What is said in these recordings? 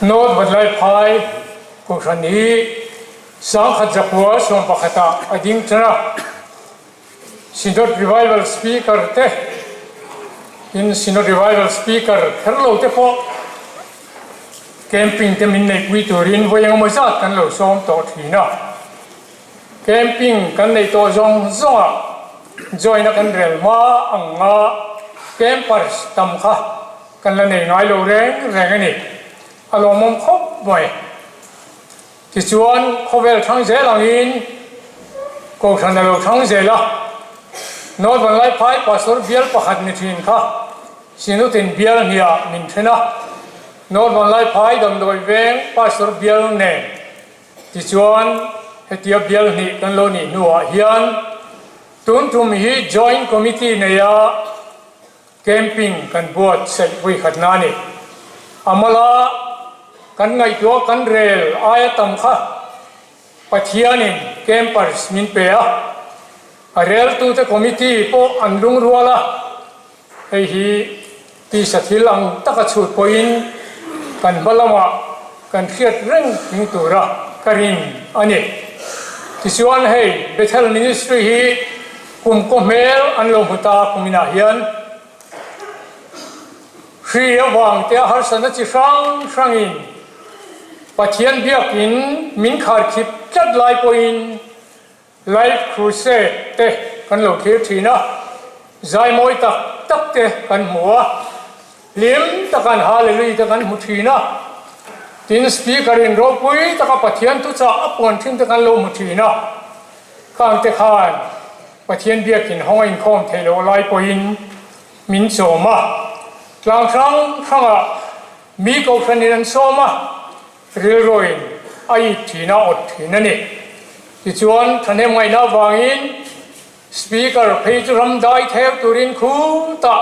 North Vanlaiphai Kohhran hi 1911 ah a ding tan a. Synod Revival Speaker te in Synod Revival Speaker kher lo te pawh camping te min neihpui turin vawi engemaw zat kan lo sawm tawh thin a. Camping kan neih tawh zawng zawngah join a kan rel hma ang nga campers tam kha kan la nei ngai lo reng reng a ni. A lawmawm khawp mai. Tichuan, khawvel thang zel angin Kohhran a lo thang zel a, North Vanlaiphai Pastor bial pakhat ni thin kha Sinutin bial hniah min then a, North Vanlaiphai damdawi veng Pastor bial nen. Tichuan, hetia bial hnih kan lo nih hnuah hian tun tum hi Joint Committee neia Camping kan buat saih vui khatna a ni. A mala kan ngaihtuah kan rel aia tam kha Pathianin campers min pe a, a reltute committee pawh an lungrual a, hei hi tisa thil ang taka chhut pawhin kan hma lamah kan hriat reng thing tura ka rin a ni. Tichuan hei Bethel Ministry hi Kum kaw hmel an lo hmu ta kuminah hian hri avang te a harsatna chi hrang hrangin Pathian biakin min kharkhip tlat lai pawhin Life Crusade te kan lo thlir thin a, zai mawi tak tak te kan hmu a, hlim taka an Hallelujah te kan hmu thin a, tin Speaker in ropui taka Pathian thuchah a puan thin te kan lo hmu thin a. Khangte khan Pathian biakin hawng a inkhawm theih loh lai pawhin min chawm a, tlang hrang hrangah mi kohhranin an sawm a, rilruin a it thin a, awt thin a ni. Tichuan, thahnem ngaihna avangin Speaker phei chu ram dai theu turin khutah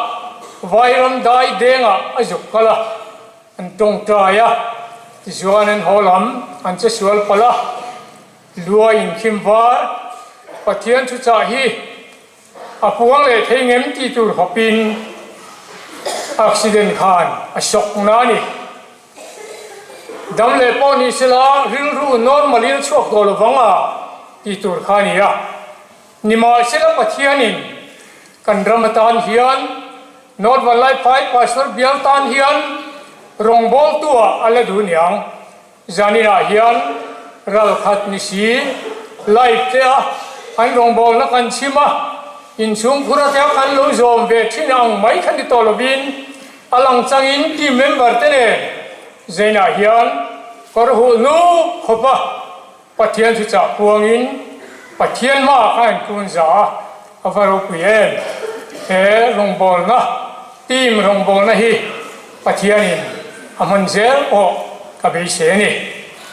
vai ram dai dengah a zuk kal a. An tawngtai a, tichuan an haw lam an che sual palh a, lua inkhim var Pathian thuchah hi a puang leh thei ngem tih tur khawpin accident khan a sawk na a ni. Dam leh pawh ni sela rilru normal in a chhuak tawh lovang a tih tur kha a ni a. Nimahsela Pathianin kan ram atan hian North Vanlaiphai Pastor bial tan hian rawngbawltu-ah a la duh niang. Zaninah hian ral khat ni si live te a an rawngbawlna kan chhim a, inchhungkhur ate a kan lo zawm ve thin ang mai kha ni tawh lovin a lang changin team member te nen zainah hian kawr huh hnuk khawp a Pathian chu chah puangin Pathian hmaah kha an kun za a, a va ropui em! He rawngbawlna, team rawngbawlna hi Pathianin a hman zel pawh ka beisei a ni.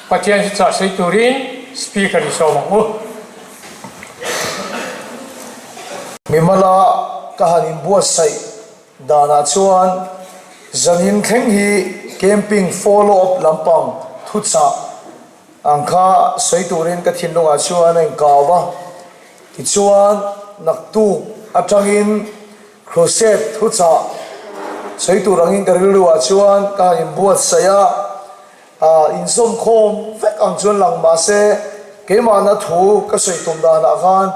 Pathian chu chah sawi turin Speaker i sawm ang u. Mimala ka han inbuatsaih danah chuan zanin thleng hi camping follow up lampang thuchah Ang kha sawi turin ka thinlungah chuan a inkau a, tichuan naktuk atangin Crusade thuchah sawi tur angin ka rilruah chuan ka han inbuatsaih a, ah inzawmkhawm vek ang chuan lang mahse keimahna thu ka sawi tum danah khan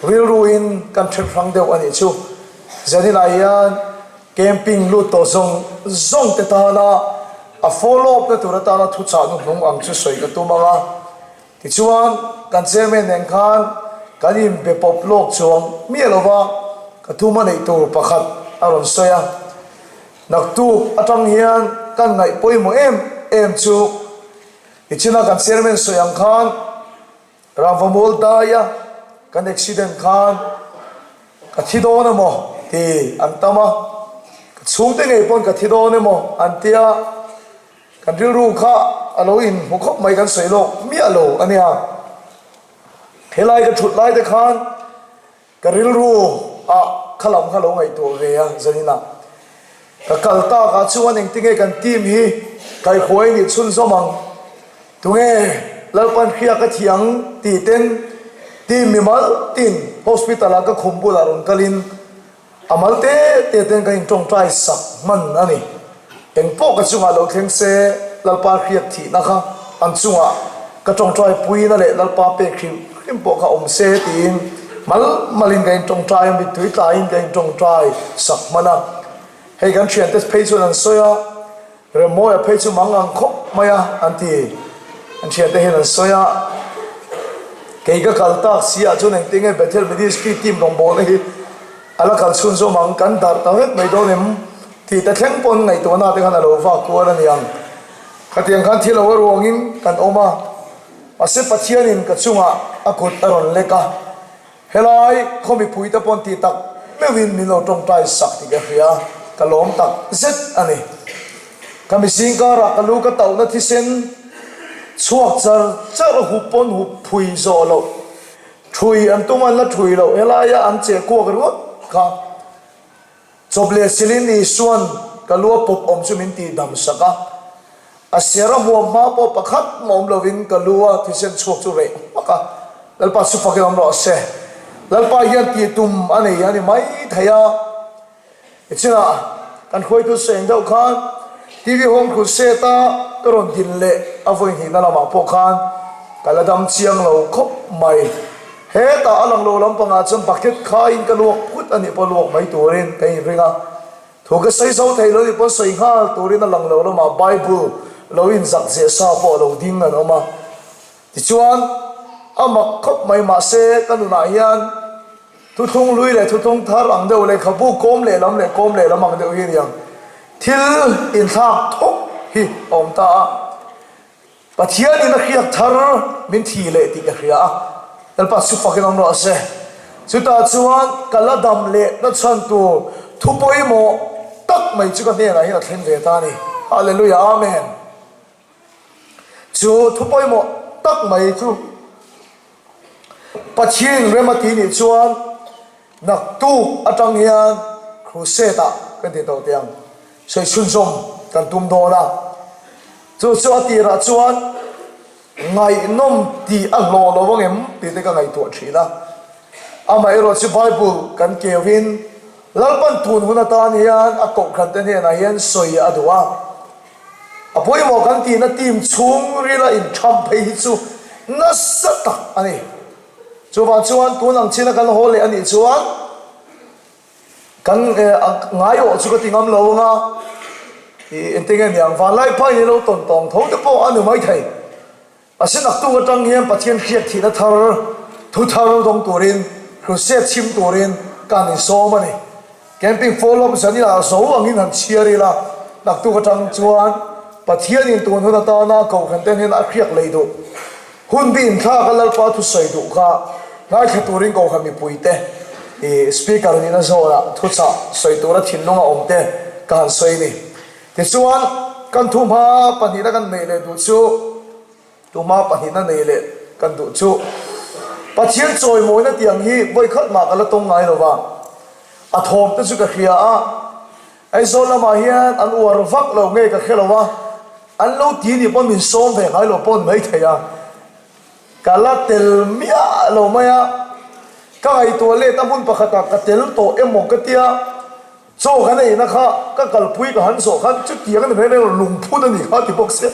rilruin kan then hrang deuh a nih chu. Zaninah hian Camping lut tawh zawng zawng te tana a follow up na tur atana thuchah hnuhnung ang chu sawi ka tum ang a. Tichuan, kan chairman nen khan kan inbe pawp lawk chuang miah lova ka thum a neih tur pakhat a rawn sawi a. Naktuk atang hian kan ngaih pawimawh em em chu tichina kan chairman sawi ang khan Ramvamul daia kan accident khan ka thi dawn emaw ti an tam a, ka chhungte ngei pawn ka thi dawn emaw an tia, kan rilru kha a lo in hmu khawp mai kan sawi lawk miah lo a nia. Helai ka thut lai te khan Ka rilru ah kha lam kha lo ngaihtuah ve a zaninah ka kal tak ah chuan engtinge kan team hi kaihhuai nih chhunzawm ang, tunge Lalpan hria ka thiang tih ten team mimal tin hospital ah ka khum bulah rawn kalin a mal te te ten kan intawngtai sak hman a ni. Engpawh ka chungah lo thleng se. Lalpa hriat thihna kha an chungah ka tawngtai puina leh Lalpa pek hrim hrim pawh kha awm se tiin mal malin ka intawngtai a, mittui tlaiin ka intawngtai sak hman a. Hei kan thiante phei chuan an sawi a, Remmawia phei chu mang ang khawp mai a an ti. An thiante hian an sawi a, kei ka kal tak si ah chuan engtin nge Bethel Ministry team rawngbawlna hi a la kal chhunzawm ang, kan darh ta vek mai dawn em tih te thleng pawn ngaihtuahna te khan a lo vak kual a niang. Khatiang khan thil lo a ruangin kan awm a, mahse Pathianin ka chungah a kut a rawn lek a, Helai khaw mipuite pawn tih tak meuhin min lo tawngtai sak tih ka hria, ka lawm tak zet a ni. Ka mizing karah ka lu ka tauhna thisen chhuak char char hup pawn hup phui zawh loh, thui an tum an la thui loh helaia an cheh kuak ringawt kha. Chawp leh silin Isua'n ka lu a pawp awm chu min tih dam sak a, a ser a huam hma pawh pakhat mah awm lovin ka lu a thisen chhuak chu reh hmak a, Lalpa chu fakin awm rawh se. Lalpa hian tih tum a nei a ni mai thei a. Nichinah kan hruaitu seng deuh khan TV Home Crusade a ka rawn din leh a vawi hnihna lamah pawh khan ka la dam chiang lo khawp mai. Hetah a lang lo lampangah chuan bucket khaiin ka luak phut a nih pawh luak mai turin ka inring a, thu ka sawi zo thei lo nih pawn sawi nghal turin a lang lo lamah Bible lo inzak zeh sa pawh a lo ding an awm a. Tichuan, a mak khawp mai mahse ka nunah hian thuthlung hlui leh thuthlung thar ang deuh lehkhabu kawm lehlam leh kawm lehlam ang deuh hi a ni ang, thil inthlak thawk hi a awm ta a. Pathianin a hriak thar min thi leh tih ka hria a, Lalpa chu fakin awm rawh se. Chutah chuan ka la dam leh na chhan tur thu pawimawh tak mai chu ka hnenah hian a thleng ve ta a ni. Hallelujah Amen. Chu thu pawimawh tak mai chu Pathianin rem a ti nih chuan naktuk atang hian crusade ah kan ti tawh teh ang. Sawi chhunzawm kan tum dawn a. Chu chu a tirah chuan ngaihnawm tih a hlawh lo ang em tih te ka ngaihtuah thin a. Amaherawh chu Bible kan keuhin Lalpan tun hun atan hian a kohhran te hnenah hian sawi a duh a. A pawimawh kan tihna team chhungrila intham phei hi chu nasa tak a ni. Chuvang chuan tun ang china kan haw leh a nih chuan Kan ngaiawh chu ka ti ngam lo anga, i engtin nge niang, vanlai phai ni lo tawn tawng tho te pawh a ni mai thei. A si naktuk atang hian Pathian hriat thihna thar, thu thar dawng turin, crusade chhim turin ka han insawm a ni. Camping follow up zanin ah zo angin han chhiar ila, naktuk atang chuan Pathianin tun hun atana kohhran ten hian a hriak lei duh. Hun bi inthlak a Lalpa thusawi duh kha ngaithla turin Kohhran mipuite i Speaker nihna zawnah thuchah sawi tura thinlunga awmte ka han sawi ni. Tichuan, kan thuhma pahnihna kan neih leh duh chu, thuhma pahnihna neih leh kan duh chu, Pathian chawimawina tiang hi vawikhat mah ka la tawng ngai lova, a thawm te chu ka hria a, Aizawl lamah hian an uar vak lo nge ka hre lo a, an lo ti nih pawn min sawm ve ngai lo pawn mai thei a, ka la tel miah lo mai a, ka ngaihtuah let a hmun pakhatah ka tel tawh emaw ka tia, chaw kan eina kha ka kalpui ka han zawh khan chutiang a ni mai mai lo lungphun a nih kha ti bawk sia,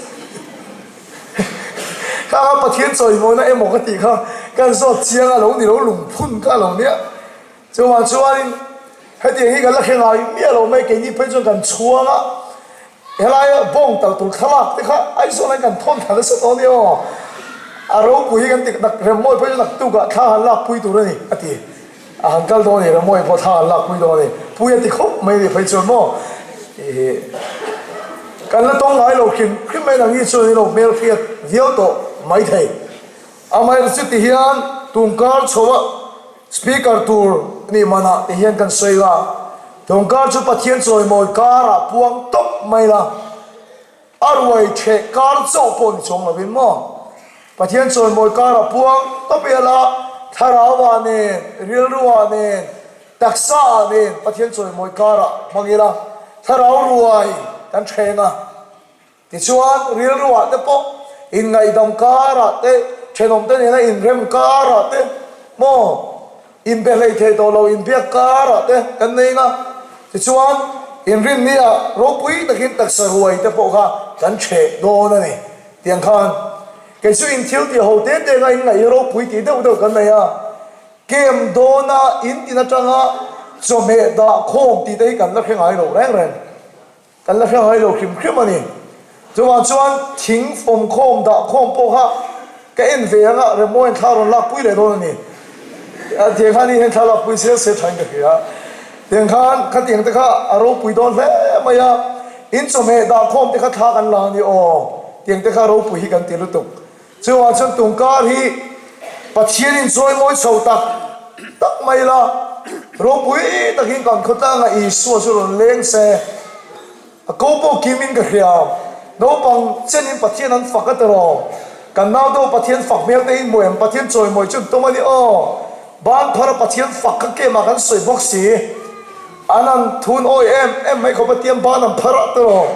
kha kha Pathian chawimawina emaw ka tih kha kan zawt chiang a lo ni lo lungphun kha a lo nia. Chuvang chuanin hetiang hi kan la hre ngai miah lo mai, keini phei chuan kan chhuang a, helaia bawng tal tur thlalak te kha Aizawl ah kan thawn thla nasa tawh a nia aw, a ropui hi kan ti nak Remmawi phei chu naktuk ah thla han lakpui tur a ni a ti, a han kal dawn a ni Remmawi pawh thla han lakpui dawn a ni, pui a ti khawp mai a ni phei chuan maw ih kan la tawng ngai lo hrim hrim mai nangni chuan in lo hmelhriat viau tawh maithei. Amaherawhchu ti hian tungkar chho a Speaker tur nih manah ti hian kan sawi la, tungkar chu Pathian chawimawi karah puang tawp mai la, a ruai theh kar chauh pawh ni chuang lovin maw? Pathian chawimawi karah puang tawp i la, thlarauah nen, rilruah nen, taksaah nen Pathian chawimawi karah hmang ila, thlarau ruai kan thleng a. Tichuan, rilruah te pawh, inngaihdam karah te, thenawmte nena inrem karah te, maw, inbe hlei thei tawh lo inbiak karah te kan nei nga. Tichuan, inrinnia ropui takin taksa ruai te pawh kha. kan ṭheh dawn a ni. Tiang khan kei chu in thil tih ho te te nga in ngaih hi ropui tih deuh deuh kan nei a, Camp dawna in tin atanga chawhmeh dah khawm tih te hi kan la hre ngai lo reng reng. Kan la hre ngai lo hrim hrim a ni. Chuvang chuan thing fawm khawm dah khawm pawh kha ka en ve anga Remawiin thla rawn lak pui leh dawn a ni. Tiang khan i hian thla lak pui zel se thain ka hria. Tiang khan khatiang te kha a ropui dawn hle mai a, in chawhmeh dah khawm te kha thla kan la a ni aw. Tiang te kha ropui hi kan ti lutuk. Chuvang chuan tungkar hi Pathian in chawimawi chho tak tak mai la, ropui takin kan khawtlangah Isua chu rawn leng se, a ko pawh kim in ka hria. Naupang chenin Pathian an fak a tiraw? Kan nau deuh Pathian fak hmel te in hmu em? Pathian chawimawi chu an tum a ni aw. Ban phar a Pathian fak kha kemah kan sawi bawk si. An an thun awi em em mai khawp a tiang ban an phar a tiraw?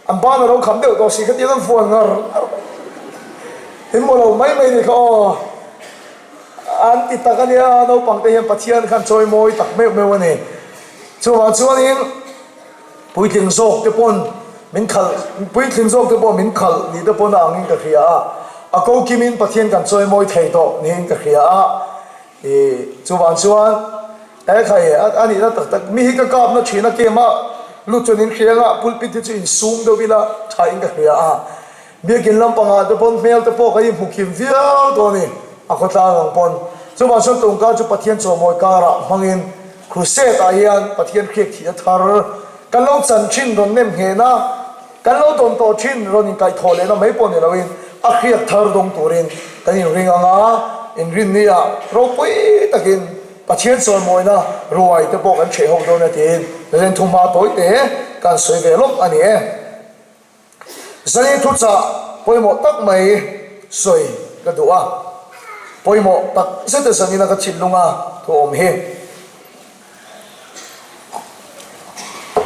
An ban a lo kham deuh tawh si kha tiang an vuan ngar ngar mai. In maw lo mai mai ni kha aw. An ti tak a nia, naupang te hian Pathian khan chawi mawi tak meuh meuh a ni. Chuvang chuanin puitling zawk te pawn min khalh, puitling zawk te pawh min khalh ni te pawn a angin ka hria a, a ko kimin Pathian kan chawi mawi thei tawh niin ka hria a. I chuvang chuan he khai a nihna tak tak mi hi ka kapna thin a kem a, lut chuan in hria anga pulpit hi chu in sum deuh ila tha in ka hria a, biakin lampangah te pawn hmel te pawh ka inhmu khim viau dawn a ni a khawtlang ang pawn. Chuvang chuan tungkar chu Pathian chawhmawi karah hmangin crusade ah hian Pathian hriak thihna thar kan lo chan thin rawn nem nghehna, Kan lo dawn tawh thin rawn inkaihthawh lehna mai pawh ni loin a hriat thar dawng turin kan inring ang a, inrinni ah ropui takin Pathian chawimawina ruai te pawh kan hreh ho dawn a tiin Len thu hma tawi te kan sawi ve lawk a ni e. Zani thuchah pawimawh tak mai sawi ka duh a, pawimawh tak zet a zanina ka thinlunga thu awm hi.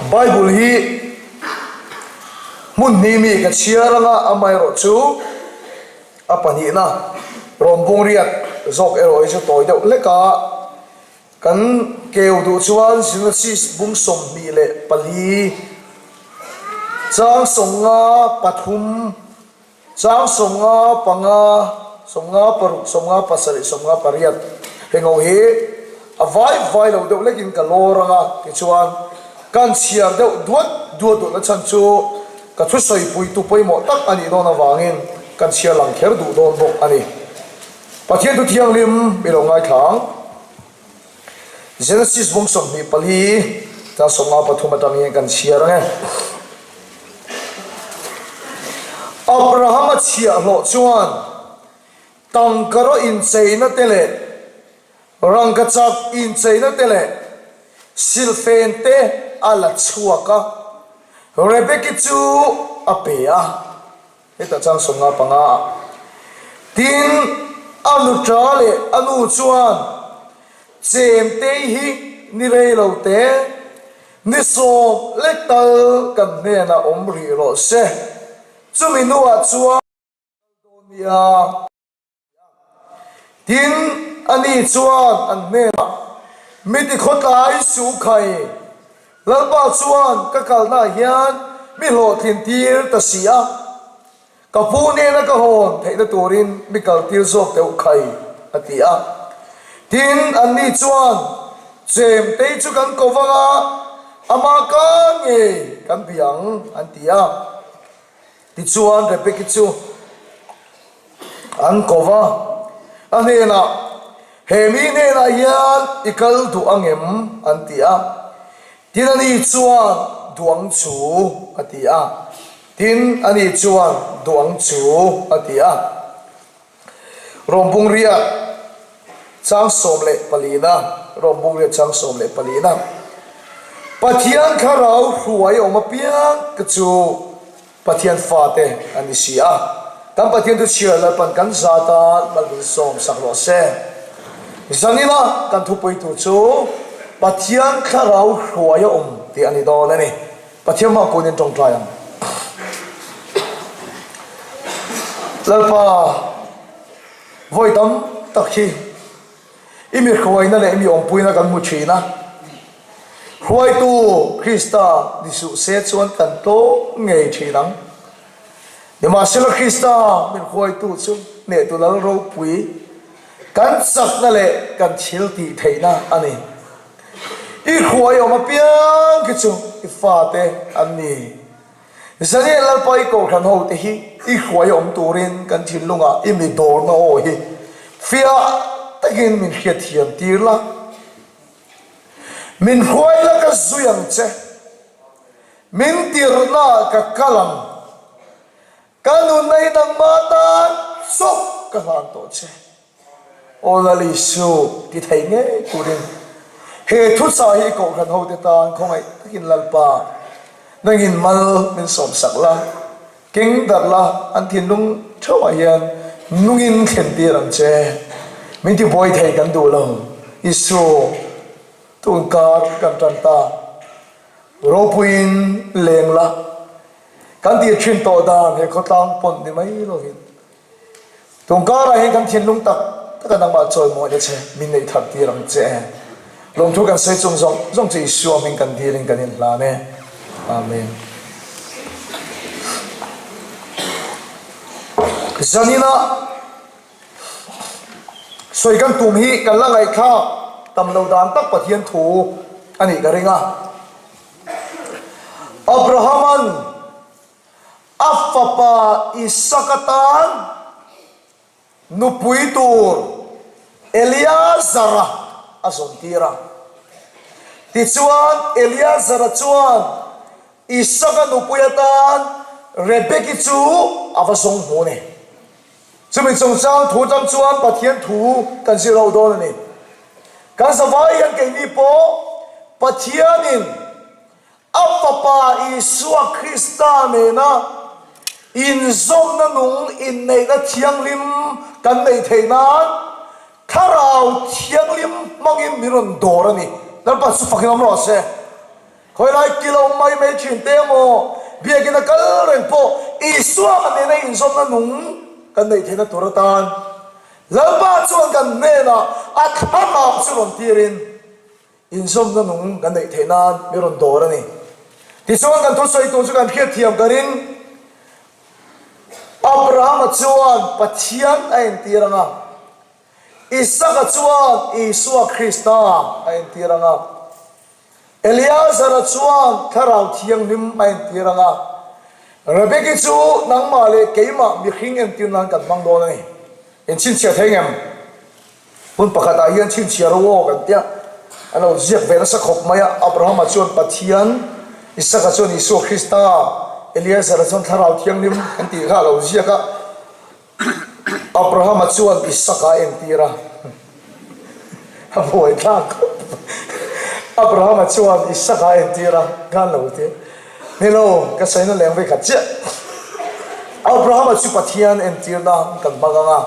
Bible hi hmun hnih mi ka chhiar anga amaherawh chu a pahnihna rawn bung riat zawk erawh hi chu tawi deuh hlek a, kan keu duh chuan Genesis bung 24 chang 53. Chang 50, 50 paruk, 50 7, 50 heng ho hi a vai vai lo deuh lekin ka lawr ang a, tichuan kan chhiar deuh duat duat duhna chhan chu ka thusawipuitu pawimawh tak a nih dawn avangin kan chhiar lang kher duh dawn bawk a ni. Pathian thu thianghlim i lo ngaithla ang. Genesis bung 24 chang 53 atang hian kan chhiar ang e. Abrahama chhiahhlawh chuan tangkaraw incheina te leh rangkachak incheina te leh silhfen te a la chhuak a, Rebeki chu a pe a. Hetah chang 55 ah tin a nuṭa leh a nu chuan Chemtei hi ni rei lo te, ni sawm lek tal kan hnenah awm rih rawh se, chumi nuah chuan kal dawn nia. Tin, ani chuan an hnenah, Mi tikhawtlai suh khai, Lalpa chuan ka kalnaah hian mi hlawhtlin tir ta si a, ka pu nena ka hawn theihna turin mi kaltir zawk deuh khai, a ti a. Tin, anni chuan, Chemtei chu kan ko vang a, amah ka ngei kan bia ang, an ti a. Tichuan Rebeki chu an ko va, a hnenah, He mi hnenah hian i kal duh ang em? an ti a. Tin ani chuan, Duh ang chu, a ti a. Tin ani chuan, Duh ang chu, a ti a. Rawmbung riat chang 14na, Rawmbung riat chang 14na, Pathian thlarau hruai awm apiang te chu Pathian fate an ni si a. Kan Pathian thu chhiar Lalpan kan za tan mal min sawm sak rawh se. Zanina kan thupui tur chu Pathian thlarau hruai a awm tih a ni dawn a ni. Pathian hma kunin tawngtai ang. Lalpa, vawi tam tak hi i mi hruaina leh i mi awmpuina kan hmu thin a. Hruaitu Krista ni suh se chuan kan tlawm ngei thin ang. Nimahsela Krista min hruaitu chu hnehtu lal ropui kan chakna leh kan thil tih theihna a ni. I hruai awm apiang khi chu i fate an ni. Zaniah Lalpa i kohhran ho te hi i hruai awm turin kan thinlungah i mi dawrna aw hi fiah takin min hriatthiam tir la. Min hruai la ka zui ang che. Min tirhna ah ka kal ang. Ka nunna hi nangmah tan chauh ka hlan tawh che. Aw Lal Isu, ti thei ngei turin he thuchah hi Kohhran hote tan khawngaih takin Lalpa nangin mal min sawmsak la, keng darh la, an thinlung theuhah hian nungin thlen tir ang che. Min ti buai thei kan duh lo. Isu, tunkar kan tan ta. Ropuiin leng la, kan tih thin tawh dan he khawtlang pawn ni mai lovin Tungkarah hian kan thinlung tak taka nangmah chawimawina che min neih thar tir ang che. Lawmthu kan sawi chung zawng zawng chu Isua hming kan dilin kan inhlan e. Amen. Zanina sawi kan tum hi kan la ngaihthlak tam lo dan tak Pathian thu a nih ka ring a. Abrahaman A fapa Isaka tan nupui tur Eleazara a zawntir a. Tichuan, Eleazara chuan Isaka nupui atan Rebeki chu a va zawng hmu a ni. Chumi chungchang thu tang chuan Pathian thu kan zir ho dawn a ni. Kan zavai hian keini pawh Pathianin A Fapa Isua Krista nena inzawmna nung inneihna thianghlim kan neih theih nan Thlarau Thianghlim hmangin min rawn dawr a ni. Lalpa chu fakin awm rawh se. Khawilai kilo mai mai thin te emaw biakina kal reng pawh Isua nena inzawmna nung kan neih theihna tur atan Lalpa chuan kan hnenah a Thlarau chu rawn tirin Inzawmna nung kan neih theih nan mi rawn dawr a ni. Tichuan kan thusawi tur chu kan hriatthiam ka ring. Abrahama chuan Pathian a entir ang a, Isaka chuan Isua Krista a entir ang a, Eleazara chuan Thlarau Thianghlim a entir ang a, Rebeki chu nangmah leh keimah mihring entir nan kan hmang dawn a ni. Inchhinchhiah thei ngem? Hmun pakhatah hian chhinchhiah ro aw kan tia an lo ziak ve nasa khawp mai a, Abrahama chuan Pathian, Isaka chuan Isua Krista, Eliezera chuan Thlarau Thianghlim kan tih kha a lo ziak a, Abrahama chuan Isaka a entir a, a buai thlak khawp mai, Abrahama chuan Isaka a entir a, khan lo ti ni lo, ka sawi na leng vei khat chiah, Abrahama chu Pathian entirna kan hmang ang a.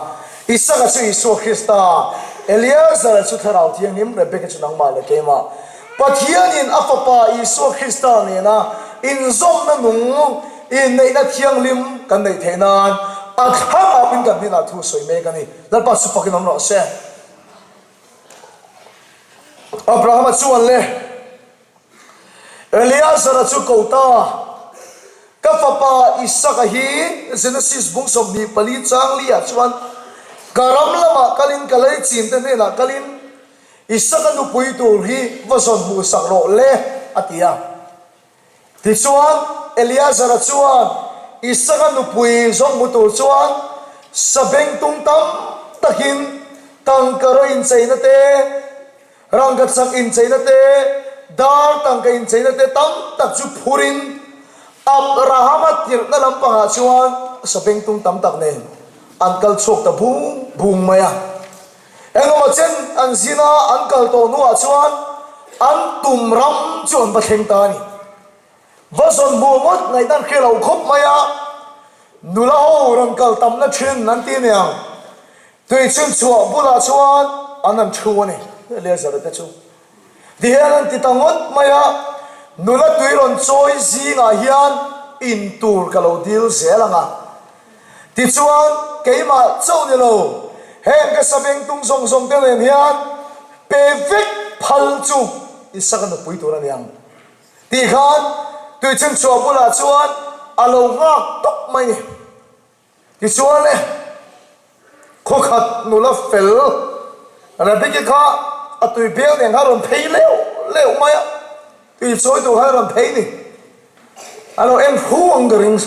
Isaka chu Isua Krista, Eleazara chu Thlarau Thianghlim, Rebeka chu nangmah leh keimah. Pathianin a Fapa Isua Krista nena inzawmna nung, inneihna thianghlim kan neih theih nan a thlarauin kan hnenah thu sawi mek a ni. Lalpa chu fakin awm rawh se. Abrahama chuan le. Eleazara chu ko ta, Ka fapa Isaka hi Genesis bung 24 chang li ah chuan ka ram lamah kalin ka lei chin te hnenah kalin Isaka nupui tur hi va zawn hmuh sak rawh le, a ti a. Tichuan Eleazara chuan Isaka nupui zawn hmu tur chuan sabengtung tam takin tangka ro incheina te, Rangka chak incheina te, dar tangka incheina te tam tak chu phurin Abrahama tirhna lampangah chuan sabengtung tam tak nen an kal chhuak ta bung bung mai a. Engemaw chen an zina an kal tawh hnuah chuan an tum ram chu an va thleng ta a ni. Va zawn hmuh ngawt ngaihdan hre lo khawp mai a, nula ho rawn kal tamna thin an ti aniang. Tui chhunchhuah bulah chuan an han thu a ni, Eleazara te chu. Tihian an ti ta ngawt mai a, nula tui rawn chawi zingah hian in tur ka lo dil zel ang a. Tichuan, keimah chauh ni lo, heng ka sabengtung zawng zawng te nen hian pe vek phal chu Isaka nupui tur a ni ang. Tih khan tui chhunchhuah bulah chuan a lo nghak tawp mai ni. Tichuan e, khawkhat nula fel Rebeki kha a tui bel nen kha a rawn phei leuh leuh mai a, tui chawi tur khan a rawn phei ni. A lo en hu ang ka ring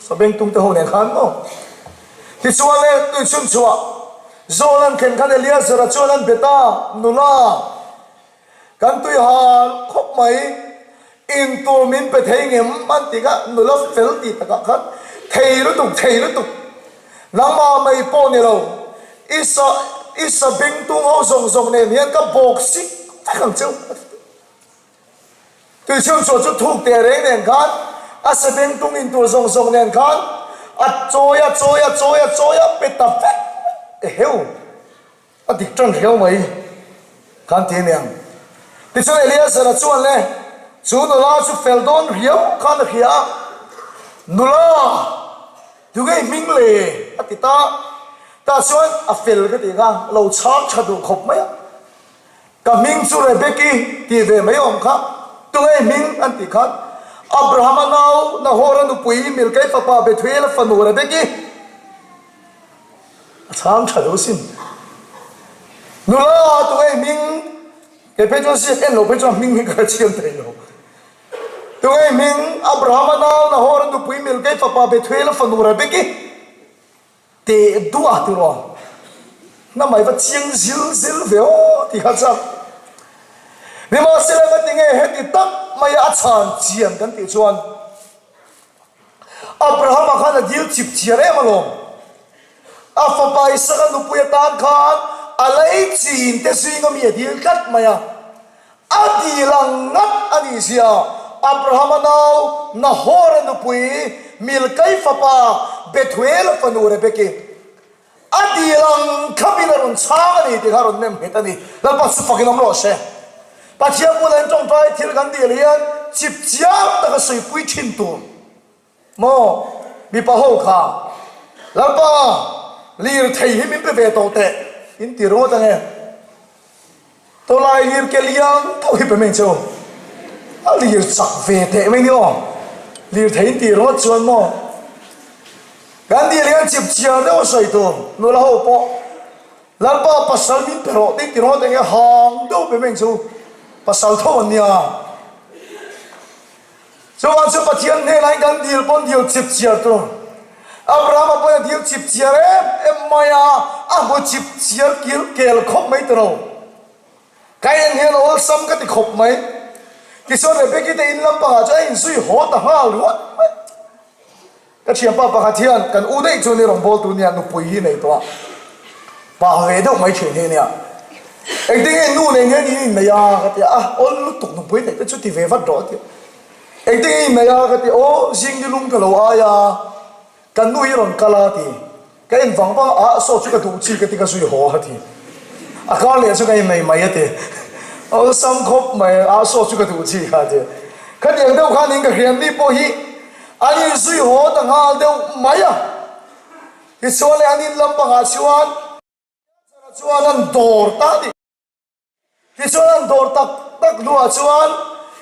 Sabengtung te ho nen khan maw. Tichuan le tui chhunchhuah zawl an thlen khan Eliazara chuan an be ta, Nula, Kan tui hal khawp mai, in tur min pe thei ngem an ti kha nula fel tih takah khan thei lutuk thei lutuk nangmah mai pawh ni lo i sa i sa beng tung ho zawng zawng nen hian ka bawk sik vek ang cheu a ti tawh. Tuichhung chaw chu thuk teh reng nen khan a sa beng tung in tur zawng zawng nen khan a chawi a chawi a chawi a chawi a pe ta vek eheu. A dik ṭan riau mai khan ti aniang. Tichuan Eliazara chuan le, chu nula chu fel dawn riau khan a hria a, Nula, tu ngei hming le? a ti ta. Tah chuan a fel ka tih kha lo chhang ṭha duh khawp mai a. Ka hming chu Rebeki tih ve mai awm kha, tu ngei hming an tih khan Abrahama nau Nahora nupui Milkai fapa Bethuela fanu Rebeki. A chhang tha lo sin. Nula tu ngei hming kei phei chuan siak en lo phei chuan hming hi ka chhiam thei lo. Tu ngei hming Abrahama nau Nahor a nupui Milkei fapa Bethuela fanu Rebeki teh duah tiraw hnamai va chiang zil zil ve aw ti kha chuan nimahsela ka ti nge heti tak maia a chhan chian kan tih chuan Abrahama khan a dil chip chiar em alawm. A fapa Isaka nupui atan khan a lei chin te zinga mi a dil tlat mai a. A dil ang ngat a nih zia Abrahama nau Nahora nupui Milkai fapa Bethuela fanu Rebeki a dil ang thlapin a rawn chhang a ni tih kha a rawn nem nghet a ni. Lalpa chu fakin awm rawh se. Pathian bulah in tawngtai thil kan dil hian chip chiang taka sawipui thin tur maw mipa ho kha Lalpa lirthei hi min pe ve tawh teh in ti ringawt ange. Tawlai lir ke lian deuh hi pe mai chu a lir chak ve teh mai ni aw. Lir thei in tih ringawt chuan maw kan dil hian chip chiar deuh a sawi tur nula ho pawh Lalpa pasal min pe rawh tih ti ringawt enge hang deuh pe mai chu pasal tho an nia. Chuvang chu Pathian hnenah in kan dil pawn dil chip chiar tur. Abrahama pawhin a dil chip chiar em em mai a, a hmu chip chiar kil kel khawp mai tawh lo. Ka en hian awlsam ka ti khawp mai. Tichuan Rebeki te in lampangah chuan a inzui haw ta nghal ringawt mai. Ka thianpa pakhat hian kan u daih chu ni rawngbawltu nia nupui hi nei tawh a, pa ve deuh mai thin hi ania. Engtin nge nu nei hian in innei a ka ti a, a awl lutuk nupui neih te chu ti ve vat rawh a ti a. Engtin nge innei a ka ti a, aw zing ni lum ka lo ai a, kan nu hi rawn kal a ti. Ka en vang vang a, saw chu ka duh chi ka ti ka zui haw a ti. A kar leh chu ka innei mai a ti. Awlsam khawp mai a, saw chu ka duh chi kha a ti. Khatiang deuh khan in ka hriam mi pawh hi an inzui haw ta nghal deuh mai a. Tichuan leh an in lampangah chuan chuan an dawr ta a ni. Tichuan an dawr tak tak hnuah chuan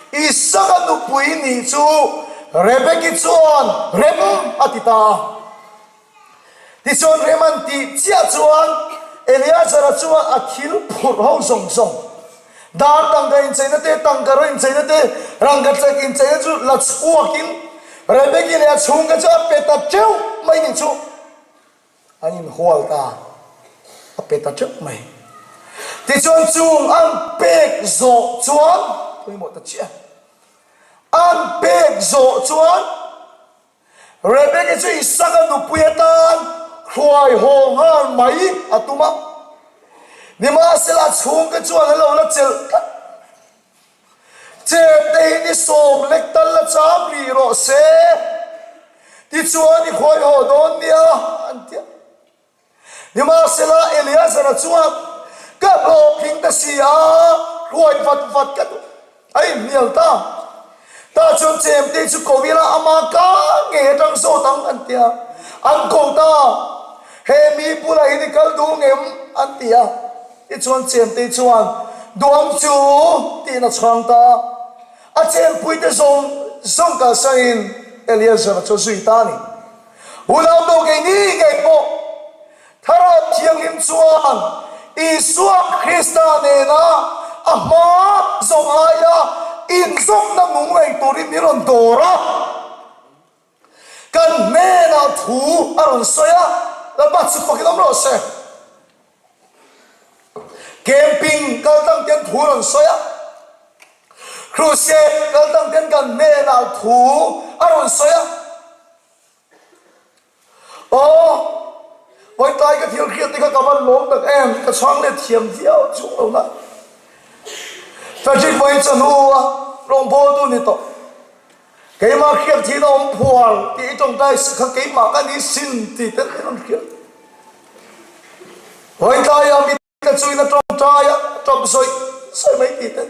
Isaka nupui nih chu Rebeki chuan rem a ti ta a. Tichuan rem an tih chiah chuan Eleazara chuan a thil phurh ho zawng zawng, dar tangka incheina te, tangka ro incheina te, rangkachak incheina chu la chhuakin Rebeki leh a chhungte chu a pe ta teuh mai nih chu. An inhual ta, a pe ta teuh mai. Tichuan chung an pek zawh chuan, pawimawh ta chiah, an pek zawh chuan Rebeki chu Isaka nupui atan hruai haw nghal mai a tum a. Nimahsela a chhungte chuan an lo la chelh tlat. Chemte hi ni sawm lek tal la cham rih rawh se, tichuan i khawi haw dawn nia, an ti a. Nimahsela Eleazara chuan, Ka hlawhtling ta si a, hruai vat vat ka duh, a inhnial ta. Tah chuan chemte chu ko ila ama ka ngei atang zawt ang, an ti a. An ko ta, He mi bulah hian i kal duh ngem? an ti a. Tichuan Chemtei chuan, Duang chu! tiin a chhang ta a. A chenpuite zawng zawng kalsain Eleazara chu a zui ta a ni. Unau nu keini ngei pawh Thlarau Thianghlim chuan Isua Krista nena a hma zawng aia inzawmna nung nei turin min rawn dawr a. Kan hnenah thu a rawn sawi a, Lalpa chu fakin awm rawh se. Camping kal dang ten thu a rawn sawi a, Crusade kal dang ten kan hnenah thu a rawn sawi a. Aw, vawitlai ka thil hriat te kha ka van lawm tak em, ka chhang let thiam viau chung lo na. Frederick vawiin chawhnu a rawngbawltu ni tawh. Keimah hriat thihna awm phuar tih i tawngtai si kha keimah ka ni sin tih te an rawn hriat. Vawitlai ah mi Ka chuin a tawngtai a, a tawp zawih zawih mai tih te.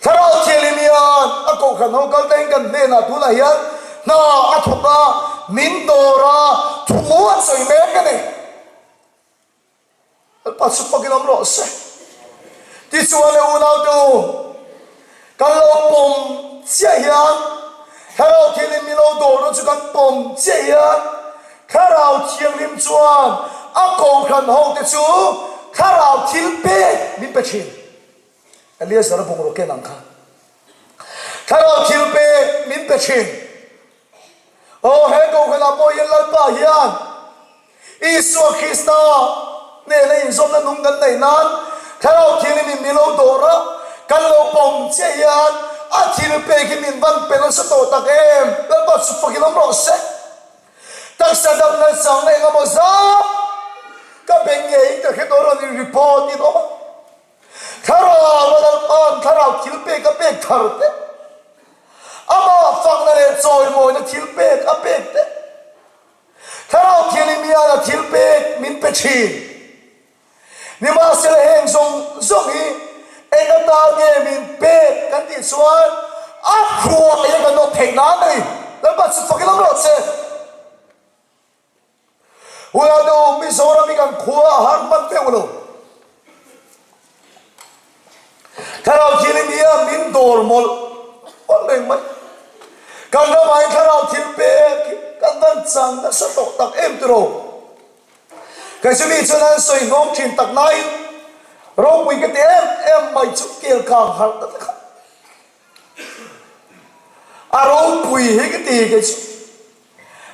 Thlarau Thianghlim hian a kohhran ho kal tain kan hnenah tunah hian hna a thawk a, min dawr a, thu a sawi mek a ni. Lalpa chu fakin awm rawh se. Tichuan le unaute u, kan lo pawm chiah hian Thlarau Thianghlim min lo dawrna chu kan pawm chiah hian Thlarau Thianghlim chuan a kohhran hote chu Thlarau thil pek min pe thin. Eleazar a bungraw ken ang kha Thlarau thil pek min pe thin. Aw, he kohhranah pawh hian Lalpa hian Isua Krista nena inzawmna nung kan neih nan Thlarau Thianghlim in min lo dawr a, kan lo pawm chiah hian a thil pek hi min van pe nasa tawh tak em? Lalpa chu fakin awm rawh se. Taksa damna chang eng emaw zat ka beng ngeiin ka hre tawh rawn in report in awm a. Thlarau a Lalpa'n thlarau thil pek a pek thar te, amah fakna leh chawimawina thil pek a pek te, Thlarau Thianghlim hian a thil pek min pe thin. Nimahsela heng zawng zawng hi eng atan nge min pek kan tih chuan a hruai a kan awm theih nan a ni. Lalpa chu fakin awm rawh che. Uianu Mizoram hi kan khua a har hman deuh lo. Thlarau Thianghlim hian min dawr mawlh mawlh reng mai. Kan ramah hian Thlarau thil pek hi kan van chang nasa tawh tak em tiraw? Kei chu mi chuan an sawi hnawm thin tak nain ropui ka ti em em mai chu kel kang harh ta te kha. A ropui hi ka ti kei chu.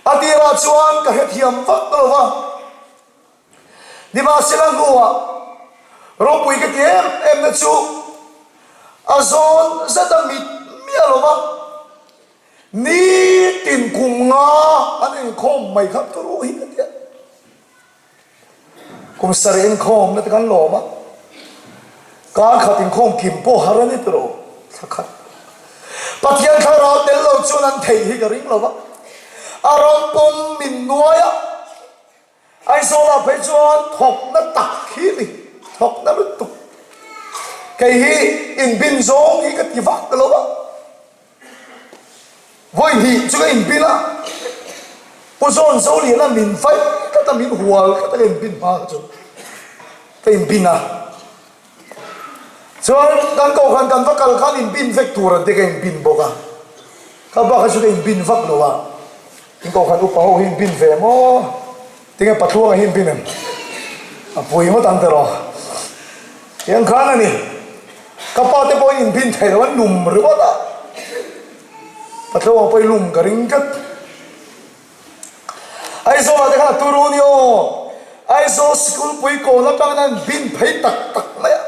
A tirah chuan ka hrethiam vak lo va, nimahsela hnuah ropui ka ti em em na chu a zawn zet a mit miah lo va, nitin kum nga an inkhawm mai kha turu hi ka ti a. Kum sarih inkhawmna te kan lawm a, kar khat inkhawm kim pawh har a ni tawh thla khat. Pathian thlarau tel lo chuan an theih hi ka ring lo va, a ram pawm min nuai a, Aizawlah phei chuan thawkna tak hi a ni, thawkna lutuk. Kei hi inbin zawng hi ka ti vak lo va. Vawi hnih chu ka inpin a, Pu Zawn Zoliana min vai tlat a, min hual tlat a ka inpin hma kha chu ka inpin a. Chuan kan kohhran kan va kal khan inpin vek tur an ti ka inpin bawk a, kha bak kha chu ka inpin vak lo a, in kohhran upa ho hi inpin ve maw? Tinge Patluanga hi inpin em? A pui ngawt ang tiraw? Tiang khan a ni. Ka pa te pawhin inpin thei lo an lum ringawt a. Patluanga pawh i lum ka ring tlat. Aizawlah te khan a turu ni aw. Aizawl sikul pui kawn atangin an bin phei tak tak mai a.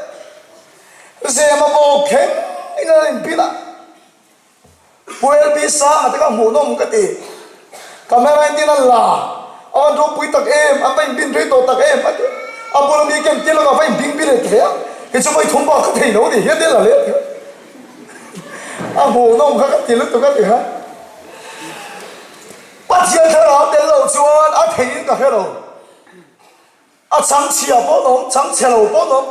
Zema bawk thleng in an inpin a. Pu LB Sanga te kha hmuhnawm ka ti. Camera in tin a la, a van ropui tak em, an va inbin rei tawh tak em a ti. A bula mi ken tir lakah va inbing bing leh hle a, kei chu vawi thum bak ka thei lo ni hian te la leh a ti. A hmuhnawm kha ka ti lutuk a ti kha. Pathian thlarau tel lo chuan a theihin ka hre lo. A chhangchhia pawh an awm, chhangchhe lo pawh an awm.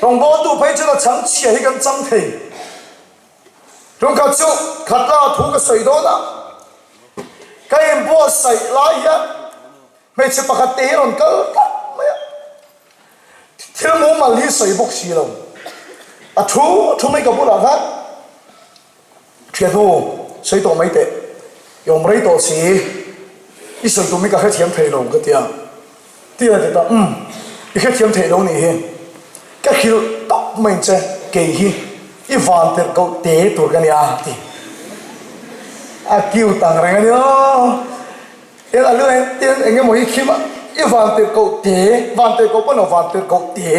Rawngbawltu phei chuan a chhangchhia hi kan chang thei. Tungkhat chu Khatla thu ka sawi dawn a, ka inbuatsaih lai hian hmeichhe pakhat te hi rawn kal tlat mai a, thil mumal hi sawi bawk si lo. A thu a thu mai ka bulah khan, Thiannu, sawi tawh mai teh. I awm rei tawh si, i sawi tum hi ka hrethiam thei lo ka ti a. Ti a ti ta, Umm, i hrethiam thei lo nih hi. Ka hrilh tawp mai che, kei hi i van tirh koh te tur ka nia a ti. A cute ang reng a nia. Tin a lu en tin eng emaw hi khim a, i van tirh koh te, van tirh koh pawh lo van tirh koh te.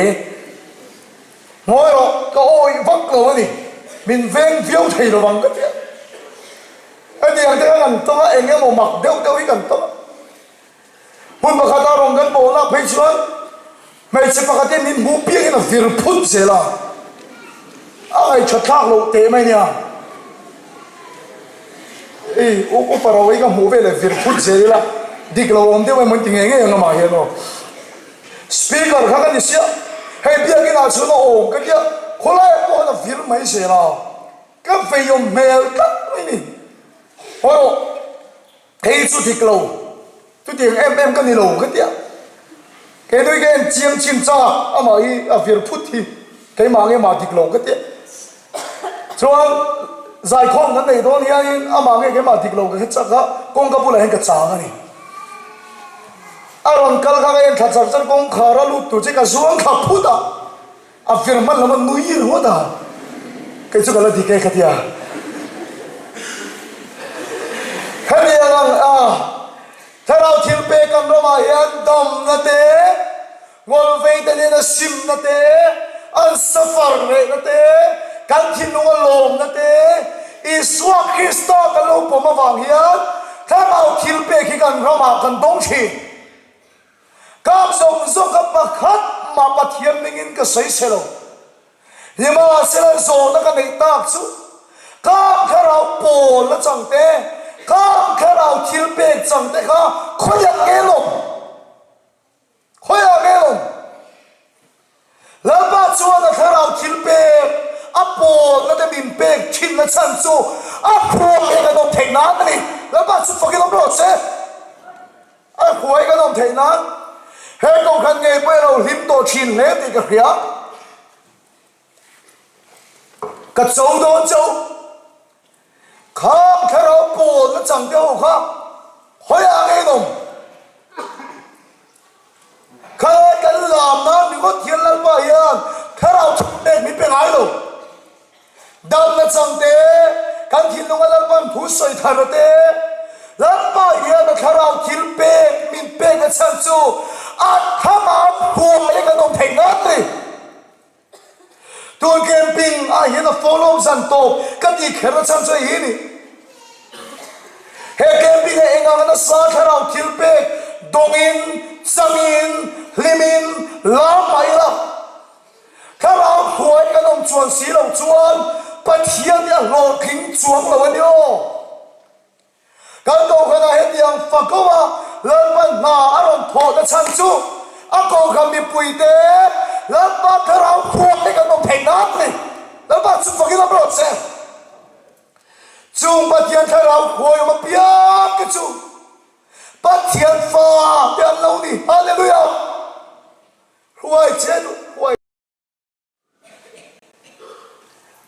Ngawi rawh, ka awih vak lo a ni, min veng viau thei lo vang ka ti a. Hetiang te kha kan tawng a, eng emaw mak deuh deuh hi kan tawng a. Hmun pakhata rawn kan bawlna phei chuan hmeichhe pakhat hi min hmuh piangin a vir phut zel a, a ngaihṭhat thlak loh teh mai nia. Ei, upa ro hi ka hmuh veleh vir phut zel ila, dik lo awm deuh emaw in ti ngei ngei ang amah hian aw. Speaker kha ka ni sia, hei biakin ah chuan a awm ka tia, khawlaiah pawh khan a vir mai zel a, ka veiawm hmel tlat mai ni. Haw rawh. Hei chu dik lo, chutiang em em ka ni lo ka tia. Kei nui ka en chiang chin chak amah hi a vir phut hi keimah nge mah dik lo ka tia. Chuan zaikhawm kan neih dawn hianin amah nge keimah dik lo ka hre chak a, kawngka bulah hian ka chang a ni. A rawn kal kha ka en thla char char kawngkhar a lut tur che ka zuang thla phut a. A vir hman lam a nui ringawt a, kei chu ka la dik e ka ti a. Hetiang ang a thlarau thil pek kan ramah hian damna te, ngawlvei te nena simna te, an safar rehna te, kan thinlunga lawmna te, Isua Krista kan lo pawm avang hian thlarau thil pek hi kan ramah kan dawng thin. Kap zawng zawng kha pakhat mah Pathian ningin ka sawi che lo. Nimahsela zawhna ka neih tak chu, Kap thlarau pawlna chang te, kap thlarau thil pek chang te kha khawiah nge lawm? Khawiah nge lawm? Lalpa chuan a thlarau thil pek, a pawlna te min pek thinna chhan chu a hruai kan awm theih nan a ni. Lalpa chu fakin awm rawh se. A hruai kan awm theih nan he kohhran ngei pawh i lo hlim tawh thin hle tih ka hria. Ka cho dawn chauh. Khang thlarau pawl na chang te ho kha hawiah ngei an awm. Khalai kan lam nan ringawt hian Lalpa hian thlarau thum pek min pe ngai lo. Damna chang te, kan thinlunga Lalpa'n thu sawi thar te, Lalpa hian a thlarau thil pek min pek a chhan chu a thama hruai kan awm theih nan a ni. Tun camping ah hian a follow zan tawp ka tih kher a chhan chu hei hi a ni. He camping ah eng anga nasa thlarau thil pek dawngin, changin, hlimin, lam mah ila, Thlarau hruai kan awm chuan si lo chuan Pathian hi a hlawhtling chuang lo a ni aw. Kan kohhranah hetiang fako a Lalpa hna a rawn thawhna chhan chu a kohhran mipuite Lalpa thlarau hruai kan awm theih nan a ni. Lalpa chu fakin awm rawh che. Chung Pathian thlarau hruai awm apiang te chu Pathian fa te an lo ni. Hallelujah! Hruai che duh hruai.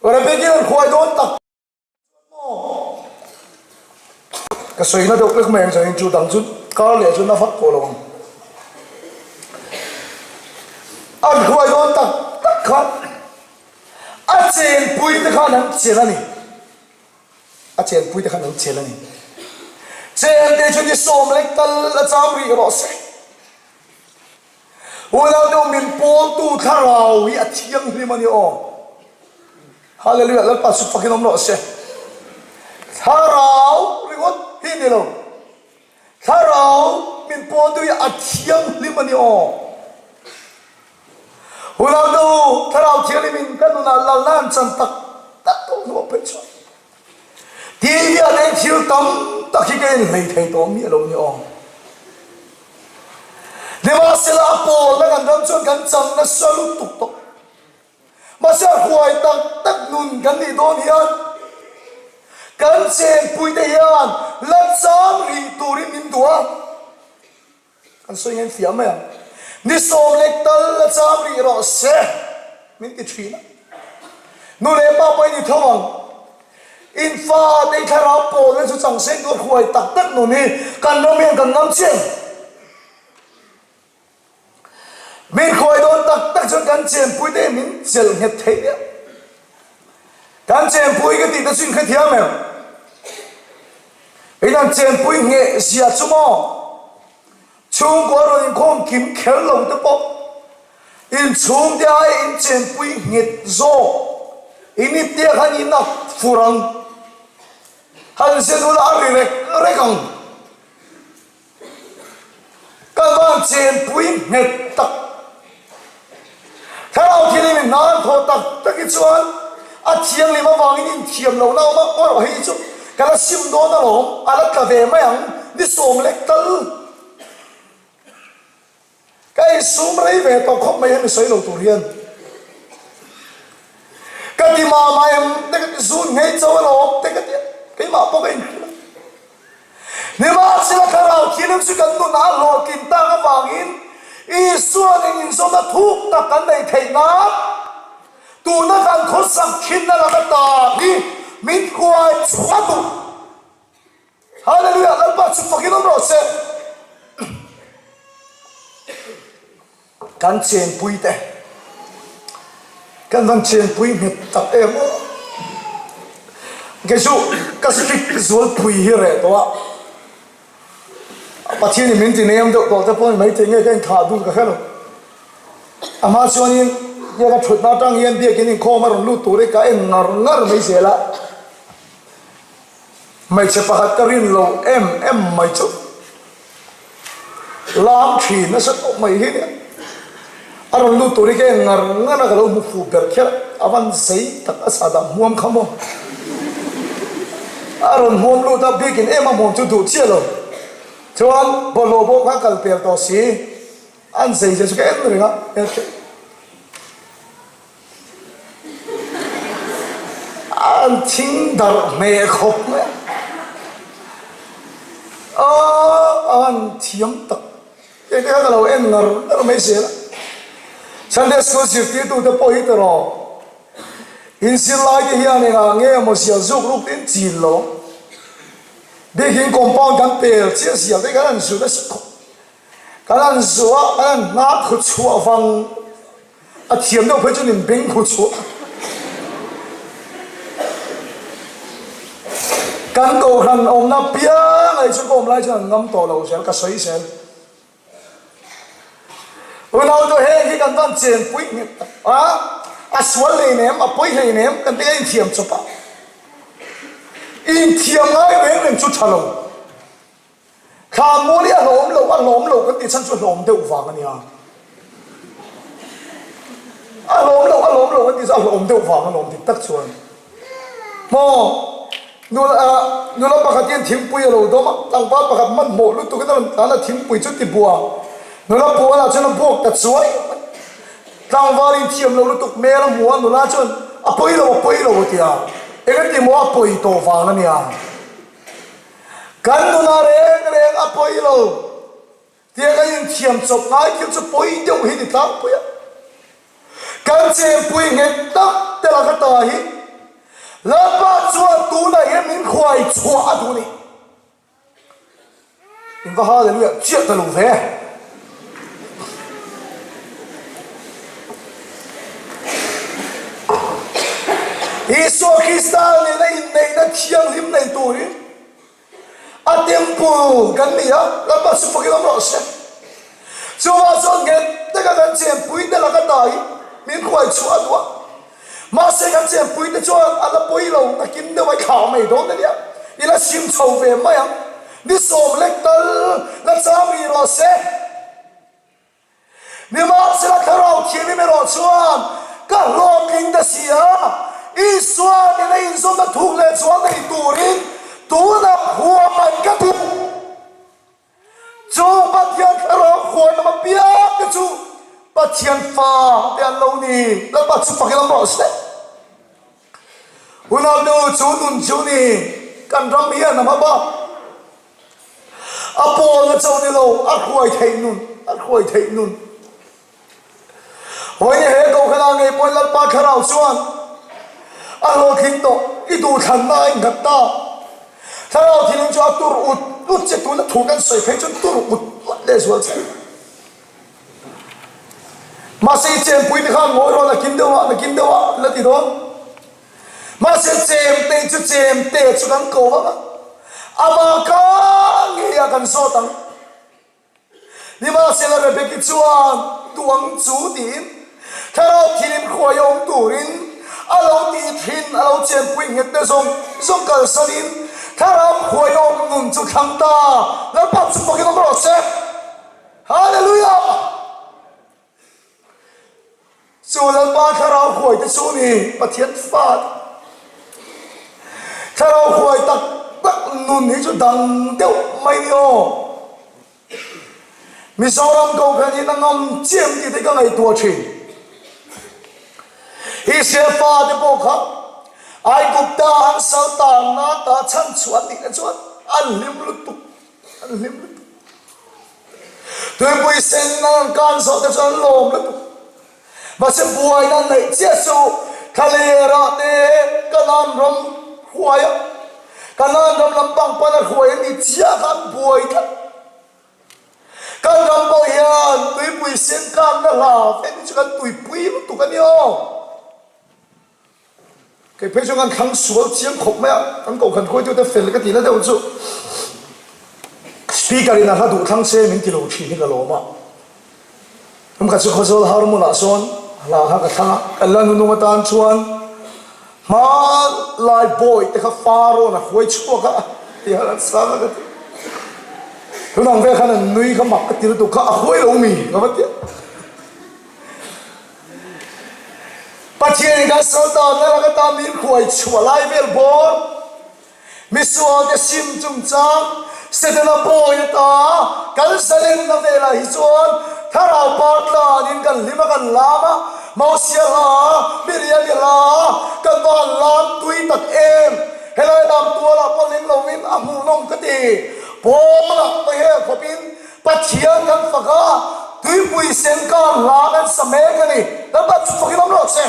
Rebecca an hruai dawn tak chuan maw? Ka sawi na deuh vek mai ang chuan chu dang chu kar leh chu na vak pawh lo ang. An hruai dawn tak tak khan a chenpui te khan an chelh a ni. A chenpui te khan an chelh a ni. Chente chu ni sawm lek tal a cham rih rawh se. Unau deuh min pawltu thlarau hi a thianghlim a ni aw. Hallelujah Lalpa chu fakin awm rawh se. Thlarau ringawt hi ni lo. Thlarau min pawltu hi a thianghlim a ni aw. Unau deuh thlarau thianghlim in ka nunah lalna an chan tak tak tawh hnuah phei chuan. Ti hian hei thil tam tak hi ka inhlei thei tawh miah lo ni aw. Nimahsela a pawlna kan ram chuan kan chang nasa lutuk tawh. Mahse a huai tak tak nun kan nih dawn hian kan chenpuite hian la chang rih turin min duh a. Kan sawi ngen fiah mai ang. Ni sawm lek tal la cham rih rawh se min ti thin a. Nu leh pa pawh i ni tho ang. In fate i thlarau pawlna chu chang seng tur huai tak tak nun hi kan ram hian kan ngam chiang. Min khuai dawn tak tak chuan kan chenpui te hi min chelh nghet theih deuh. Kan chenpui ka tih te chu in hrethiam em? In an chenpui ngheh zia chu maw? Chhungkua rawn inkhawm kim kher lo te pawh inchhungte aia in chenpui nghet zawk in ipte khan in a fur ang. Han zen ula a ri rek rek ang. Ka van chenpui nghet tak. Thlarau thilin i hna an thawh tak tak hi chuan a thianghlim avangin inthiam lohna a awm a, aw hei chu ka la sim dawn alawm, a la tla ve mai ang, ni sawm lek tal ka insum rei ve tawh khawp mai hemi sawi lo tur hian ka ti mah mah em te ka ti zun nghei chauh alawm te ka ti a, keimah pawh ka inhrilh a. Nimahsela Thlarau Thianghlim chu kan nunah a hlawhtlin tak avangin Isua nen inzawmna thuk tak kan neih theih nan tuna kan khawsak thinna laka ta hi min kuai chhuah duh. Hallelujah! Lalpa chu fakin awm rawh se. Kan chenpui te, kan van chenpui nghet tak em aw. Kei chu ka strict zualpui hi reh tawh a, Pathian in min ti nem deuh tawh te pawh ni maithei nge ka inthah dun ka hre lo. A hma chuanin biak a thutna atang hian biakin inkhawm a rawn lut tur hi ka en ngar ngar mai zel a. Hmeichhe pakhat ka rin lo em em mai chu lam thin nasa tawh mai hi nia. A rawn lut tur hi ka en ngar ngar a, ka lo hmu fuh ber kher a, a van zei tak a sahdah hmuam kha maw. A rawn hmuam lut a, bikin em a hmuam chu duh chiah lo. Chuan bawlhhlawh bawk kha kal pel tawh si, an zei zia chu ka en reng a. An thing darh hmeh khawp mai a. Aw an thiam tak hei te kha ka lo en ngar ngar mai zel a. Sunday school zirtirtu te pawh hi tawh in zirlai te hian engah nge maw zial zuk ruk te in chin lo ang. Biakin compound kan pel chiah zial te khan an zut a si khawp. Kan an zuah a, kan an hna khu chhuah vang. A thiam deuh phei chuan in beng khu chhuah. Kan kohhran awmna piang ai chu ka awm lai chuan an ngam tawh lo zel, ka sawi zel. Unau chu heng hi kan van chenpui nghet tak a, a sual hleinem, a pawi hleinem kan ti a inthiam chawp a. Inthiam ngai reng reng chu tha lo. Thla mawl hi a hlawm lo, a hlawm lo kan tih chhan chu hlawm deuh vang a nia. A hlawm lo, a hlawm lo kan tih chu a hlawm deuh vang a lawm dik tak chuan. Maw, nula, nula pakhat hian thingpui a lo dawm a, tlangval pakhat hmanhmawh lutuk in a rawn tlan a, thingpui chu ti bua. Nula pualah chuan a buak ta chuai mai. Tlangval in thiam lo lutuk hmel a hmu a, nula chuan a pawi lo, a pawi lo a ti a. Engati maw a pawi tawh vang a nia. Kan nuna reng reng a pawi lo tia kan inthiam chawp ngai thil chu pawi deuh hi ni tlangpui a. Kan chenpui nghet tak te laka ta hi Lalpa chuan tunah hian min khuai chhuah a duh a ni. In va hallelujah chiah ta lo ve. Isua Krista nena inneihna thianghlim nei turin a temple kan ni a, Lalpa chu fakin awm rawh se. Chuvang chuan nghet taka kan chenpui te laka tai min khuai chhuah a duh a. Mahse kan chenpui te chuan a la pawi lo nakin deuh a i thlah mai dawn ania, i la sim chho ve mai ang. Ni sawm lek tal la chang rih rawh se. Nimahsela Thlarau Thianghlim erawh chuan ka hlawhtling ta si a, Isua nena inzawmna thuk leh chuan nei turin tunah huam ka duh. Chu Pathian Thlarau khuan awm apiang te chu Pathian fa te an lo ni. Lalpa chu fak ila rawh se. Unau nu chu nun chu ni kan ram hian a hmaba a pawlna chauh ni lo a hruai theih nun a hruai theih nun. Hawi he kohhran ah ngei pawhin Lalpa Thlarau chuan. A hlawhtling tawh, i duhthlanna a innghat ta. Thlarau thilin chu a tur ut ut che, tuna thu kan sawi phei chuan tur ut ut lehzual che. Mahse i chenpui te khan ngawi rawh nakin deuh ah, nakin deuh ah la ti dawn. Mahse chemte chu chemte chu kan ko vang a, amah ka ngei ah kan zawt ang. Nimahsela Rebeki chuan duang chu tiin thlarau thilim hruai a awm turin a lo tih thin a lo chenpui nghet te zawng zawng kalsanin thlarau hruai a awm nun chu thlang ta. Lalpa chu fakin awm rawh se. Hallelujah! Chu Lalpa thlarau huai te chu ni Pathian fa te. Thlarau huai tak tak nun hi chu dang deuh mai ni aw. Mizoram Kohhran in a ngam chiam tih te ka ngaihtuah thin. Israel fa te pawh kha Aigupta an sal tanna ta chhan chhuah an nih te chuan an hlim lutuk, an hlim lutuk. Tuipui sen an han kan zawh te chu an lawm lutuk. Mahse buaina an neih chiah chu Thlalerah te Kanaan ram hruai a, Kanaan ram lampang pana hruai an nih chiah kha an buai tlat. Kan ram pawh hian tuipui sen kanna hla vek hi chu kan tuipui lutuk a ni aw. Kei phei chuan kan thlang sual chiang khawp mai a, kan kohhran khuaitute fel ka tihna deuh chu Speaker in a hla duh thlang se min ti lo thin hi ka lawm a. Tum khat chu Khawzawl Harmunah sawn hla kha ka thlang a, kan la nunung atan chuan hmanlai bawi te kha Pharaoh-an a hruai chhuak a ti a an sang a ka ti. Tunang vel khan an nui kha mak ka ti lutuk kha a hruai lo mi ka va ti a. Pathianin kan sal tanna laka tan min hruai chhuah lai vel bawr, misualte sim chungchang, Setana pawi ata kan zalenna velah hi chuan thlarau par tlanin kan hlim a kan lam a, Mosia hla, Miriami hla kan va han lam tui tak em! Helai lam tualah pawh hlim loin a hmuhnawm ka ti. Pawnah ka hel khawpin Pathian kan fak a, tuipui sen kar hla kan sa mek a ni. Lalpa chu fakin awm rawh che.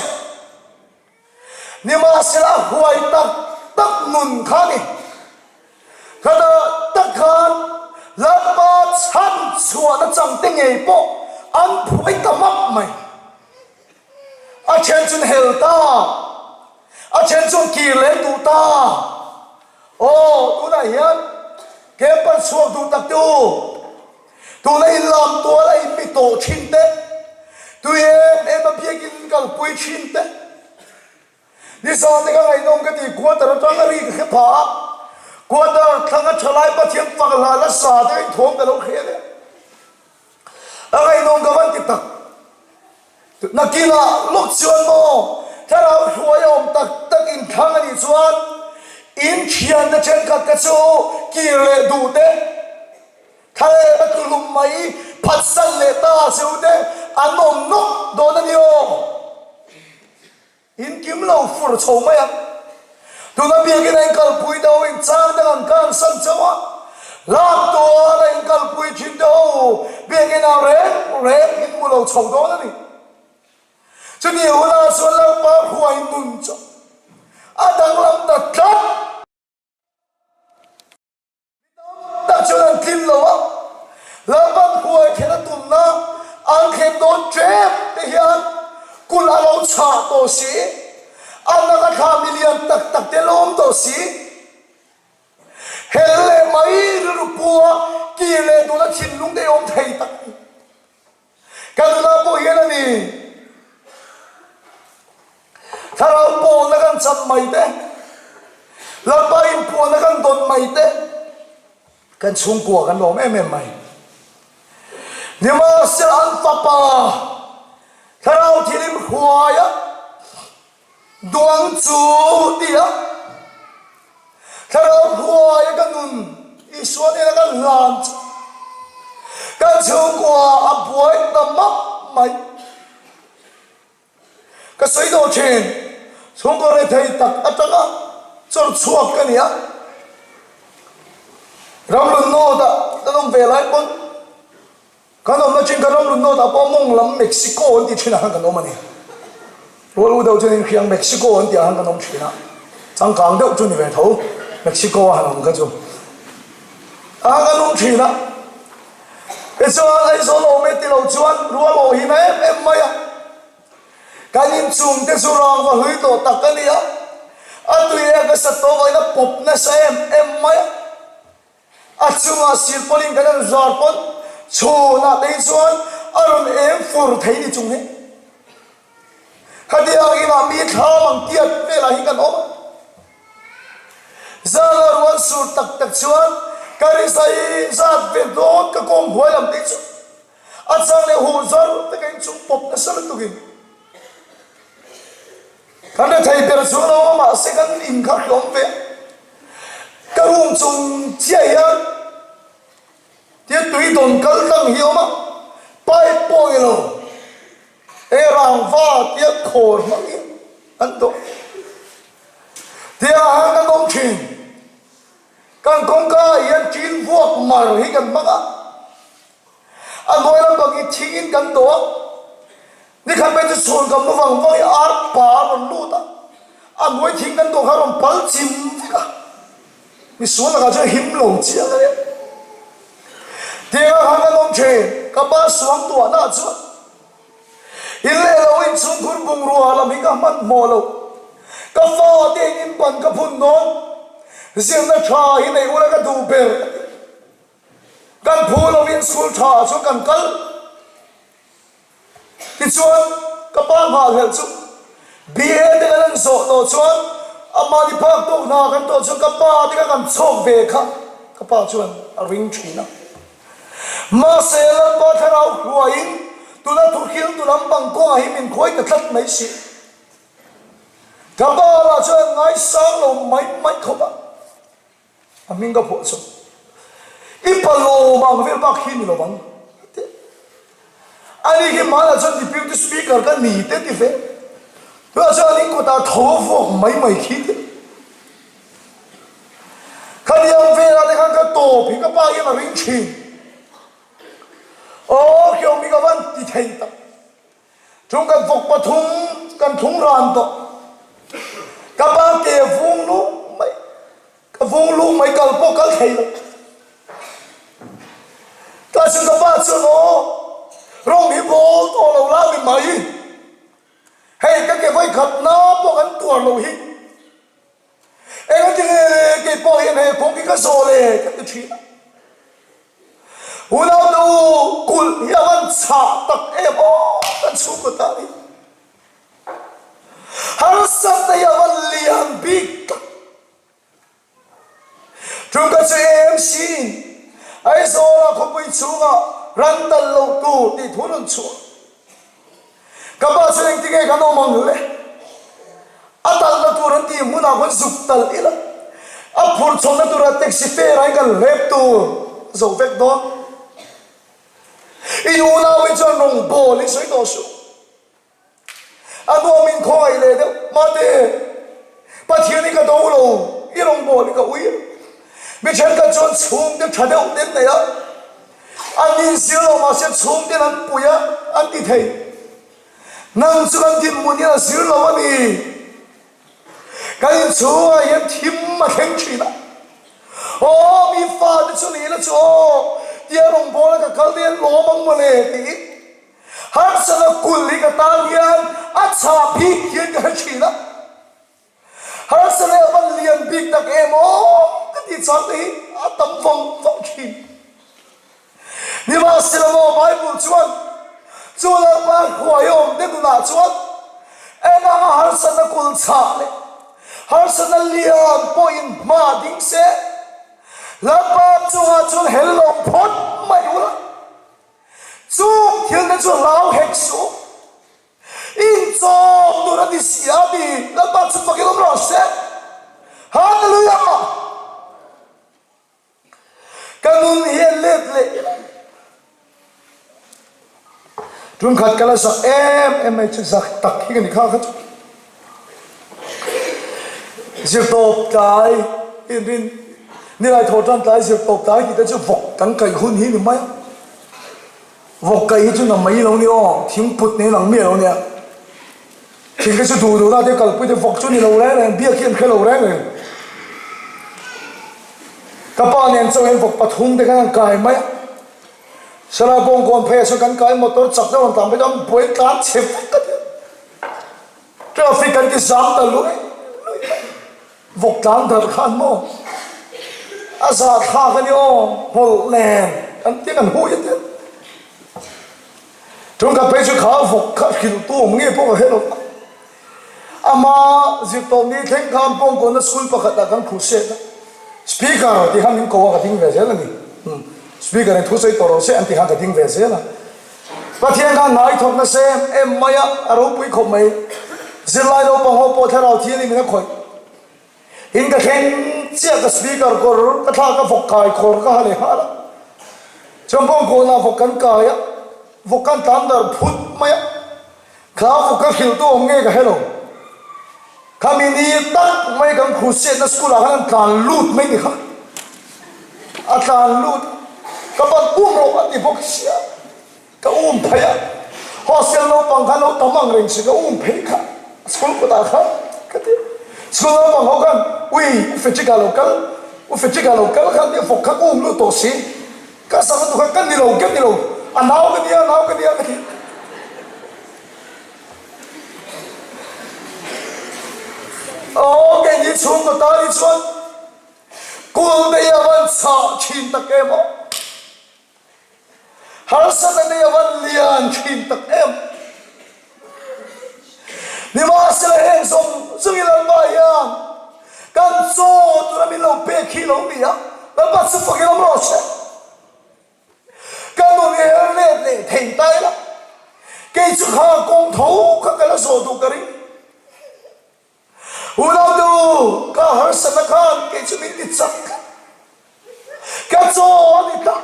Nimahsela a huai tak tak nun kha a ni. Khata tak khan Lalpa chhan chhuahna changte ngei pawh an phuai ta map mai. A then chuan hel ta, a then chuan kir leh duh ta. Aw, tunah hian camper chhuak duh tak te u, tuna in lam tual a in mi tawh thin te, tui em em a biakin kalpui thin te, nizan te ka ngaihnawm ka ti, quarter atang a ri ka hre pha a, quarter thlang a thalai Pathian fak hla la sa te ka inthawm ka lo hre leh. A ngaihnawm ka van ti tak. Nakinah lawk chuan maw thlarau hruai a awm tak tak in thlang a nih chuan in thiante thenkhat te chu kir leh duh te, thlalem a tluhlum mai phatsan leh ta cheu te an awm nawk dawn a ni aw. In kim lo fur chho mai ang. Tuna biakin a inkalpui te ho in chang dang an kalsan chauh a, lak tual a inkalpui thin te ho biakin ah reng reng in hmu lo chho dawn a ni. Chutih hunah chuan Lalpa hruai nun chu a danglam ta tlat. Mi tam tak chuan an tlin lo a, Lalpan huai thlen a tumna an thlen dawn ṭep te hian kulh a lo chhah tawh si, an laka thla milian tak tak te lawm tawh si. Hel leh mai rilru pua kir leh duna thinlung te awm thei tak a ni. Ka nunah pawh hian a ni. Thlarau pawlna kan chan mai te, Lalpa inpuanna kan dawn mai te, kan chhungkua kan lawm em em mai. Nimahsela an fapa Thlarau thilim hruaia duang chu tia Thlarau hruaia ka nun Isua nena kan hlan chu kan chhungkua a buai ta map mai. Ka sawi tawh thin, chhungkaw rethei tak atanga chawr chhuak ka ni a, Ramlun North-ah kan awm ve lai pawn kan awmna thin kha Ramlun North-ah pawh mawng lam Mexico an tih thinah khan kan awm a ni. Rual u deuh chuan inhriang Mexico an tih ah khan kan awm thin a, changkang deuh chu ni ve tho Mexico a han awm kha chu ah kan awm thin a. Tichuan Aizawl awm e ti lo chuan rual aw hi na em em mai a, kan inchung te chu rangva hlui tawh tak a ni a, a tui e ka sat tawh vawiin a pawp nasa em em mai a. A chungah silpawlin kan han zar pawn chhunah te hi chuan a rawn eng fur thei ni chung hi. Khatiang inah mi thlam ang tiat velah hi kan awm a. Zana rual sur tak tak chuan ka rizai zat ve dawn ka kawng hnuai lam te chu a chang leh huh zar te ka inchung pawp nasa lutukin Kan rethei ber chu lo a mahse kan in kha hlawm ve a, ka room chung chiah hian tia tui dawn kal tlang hi a awm a, pipe pawh ni lo e rangva tia khawr hmang hi an dawh tia han kan awm thin, kan kawngka ah hian tin vuak mar hi kan hmang a. A hnuai lampang hi thingin kan dawh a, nikhat mai chu chhun ka mu vang vang i ar pa a rawn lut a, a hnuai thing kan dawh kha a rawn pal chim vek a, misual lakah chuan him lo chiang a nia. Tiangah khan kan awm thin, ka pa suang tuahna chuan in leh lo inchhungkhur bungrua lam hi ka hmanhmawh lo, ka fate in inban ka phun dawn, zirna tha hi nei ula ka duh ber a ti. Kan phu lovin school tha ah chuan kan kal. Tichuan ka pa nghahhlelh chu BA te kan han zawh tawh chuan a mahni phak tawk hna kan tawh chuan ka pa te kha kan chhawk ve kha ka pa chuan a ring thin a. Mahse Lalpa thlarau hruaiin tuna thuhriltu lampang kawngah hi min khawi ta tlat mai si. Ka pa lah chuan ngaisang lo mai mai khawp a. A hming ka phuah chu i pa lawm ang vel bak hi ni lo ang a ti. Ani hi hmanah chuan Deputy Speaker ka ni te ti ve. Tunah chuan an inkawtah tho a vuak mai mai khi ti. Khatiang velah te khan ka tawp hi ka pa hian a ring thin. Aw khiawm hi ka van ti thei tak. Chung kan vawk pathum kan thlung ran tawh. Ka pa ke vung lung mai, ka vung lung mai kal pawh kal thei lo. Tah chuan ka pa chuan aw rawng hi bawl tawh lo la ni mai. Hei ka ke vawi khat na pawh kan tuar lo hi. Engati nge kei pawh hian he kawng hi ka zawh le ka ti thin a. Unau te u, kulh hi a van chhah tak em aw kan chhungkaw tan hi. Harsatna hi a van lian bik tak. Chungka chu AMC in Aizawla khawpui chhungah ran dal loh tur tih thu rawn chhuah. Ka pa chuan engti nge kan awm ang le? A talhna tur an tih hmunah khawn zuk talh ila, a phurh chhawmna tura taxi fare ah hian kan hlep tur a zo vek dawn. I unau hi chuan rawngbawl hi sawi tawh suh. A nuam in khawngaih leh deuh. Mate, Pathian hi ka do lo, i rawngbawl hi ka ui. Mi thenkhat chuan chhungte tha deuh te an nei a, an inzir lo mahse chhungten an pui a, an ti thei. Nang chu kan dinhmun hian a zir lo a ni. Kan inchhungah hian thim a thleng thin a. Aw, mi fate chu ni ila chu aw, tia rawngbawla ka kal te hian lawm ang mawle tiin harsatna kulh hi ka tan hian a chhah bik hian ka hre thin a. Harsa leh a van lian bik tak em aw ka tih chang te hi a tam vawng vawng thin. Nimahsela maw Bible chuan chu Lalpa hruaiawm te nunah chuan eng anga harsatna kulh chhah leh harsatna lian pawhin hma ding se Lalpa chungah chuan hel lo phawt mai ula chung thil te chu hlau hek suh. Inchawm tur a ni si a ti Lalpa chu fakin awm rawh se. Hallelujah! Ka nun hi a let leh ila. Tum khat ka la zak em em mai chu zak tak hi ka ni kha kha chu. Zirtawp tlai inrin nilai thaw tan tlai zirtawp tlai tih te chu vawk kan kaih hun hi ni mai a. Vawk kaih hi chu na mai lo ni aw, thingput nen ang miah lo nia. Thing te chu duh duhna te kalpui te vawk chu ni lo reng reng, biak hi an hre lo reng reng. Ka pa nen chaw hian vawk pathum te khan an kai mai a. Salai Bawngkawn pheiah chuan kan kai motor chak deuh an tlan phei chuan an buai tlan chhe vek a tia. Traffic kan ti zam ta luih luih mai. Vawk tlan darh khan maw a zahthlak a ni aw, hmawlh nen kan tia kan hui a tia. Tungkhat phei chu kha vawk kha hrilh tu awm nge pawh ka hre lo va. Ama zirtawpni thleng khan Bawngkawnna school pakhatah kan crusade a, Speaker tih khan min ko a, ka ding ve zel a ni. Speaker in thusawi tawh lo se an tih khan ka ding ve zel a. Pathian khan ngai thawk nasa em em mai a, a ropui khawp mai. Zirlai naupang ho pawh thlarau thianghlim in a khawih. In ka thleng chiah ka speaker kawr ka thlak a vawk kai khawr ka ha leh nghal a. Chuan Bawngkawnah vawk kan kai a, vawk kan tlan darh phut mai a. Kha vawk ka hrilh tu awm nge ka hre lo. Khami ni tak mai kan crusade na school ah khan an tlan lut mai ni kha. A tlan lut ka ban um rawh a ti bawk sia. Ka um phei a, hostel naupang khan lo tam ang reng si ka um phei kha school kawtah khan ka ti. School naupang ho khan ui u Frederick-a lo kal, u Frederick-a lo kal khan tia vawk kha ka um lut tawh si. Ka sam lutuk khan ka ni lo, ka ni lo, a nau ka nia, a nau ka nia ka ti. Aw keini chhungkaw tan hi chuan kulh te hi a van chhah thin tak em aw. Harsatna nei a van lian thin tak em. Nimahsela heng zawng zawng i Lalpa hian kan chaw tura min lo pek hi lo ni a, Lalpa chu fakin awm rawh se. Ka nun i her let leh thei ta ila, kei chu kha kawng tho kha ka la zawh duh ka ring. Unautu, ka harsatna khan kei chu min ti chak tlat. Ka chaw a ni tlat.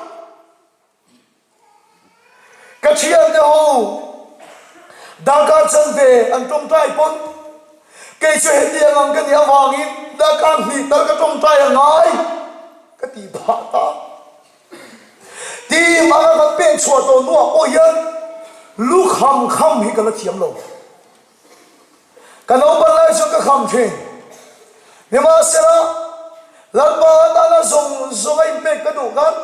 Ka thiante ho darkar chanve an tawngtai pawn kei chu hetiang ang ka nih avangin darkar hnih tal ka tawngtai a ngai ka tih phah ta. Team anga kan pek chhuah tawh hnuah pawh hian lu kham kham hi ka la thiam lo. Ka naupan lai chuan ka kham thin. Nimahsela, Lalpa atana zawng zawng a inpek ka duh khan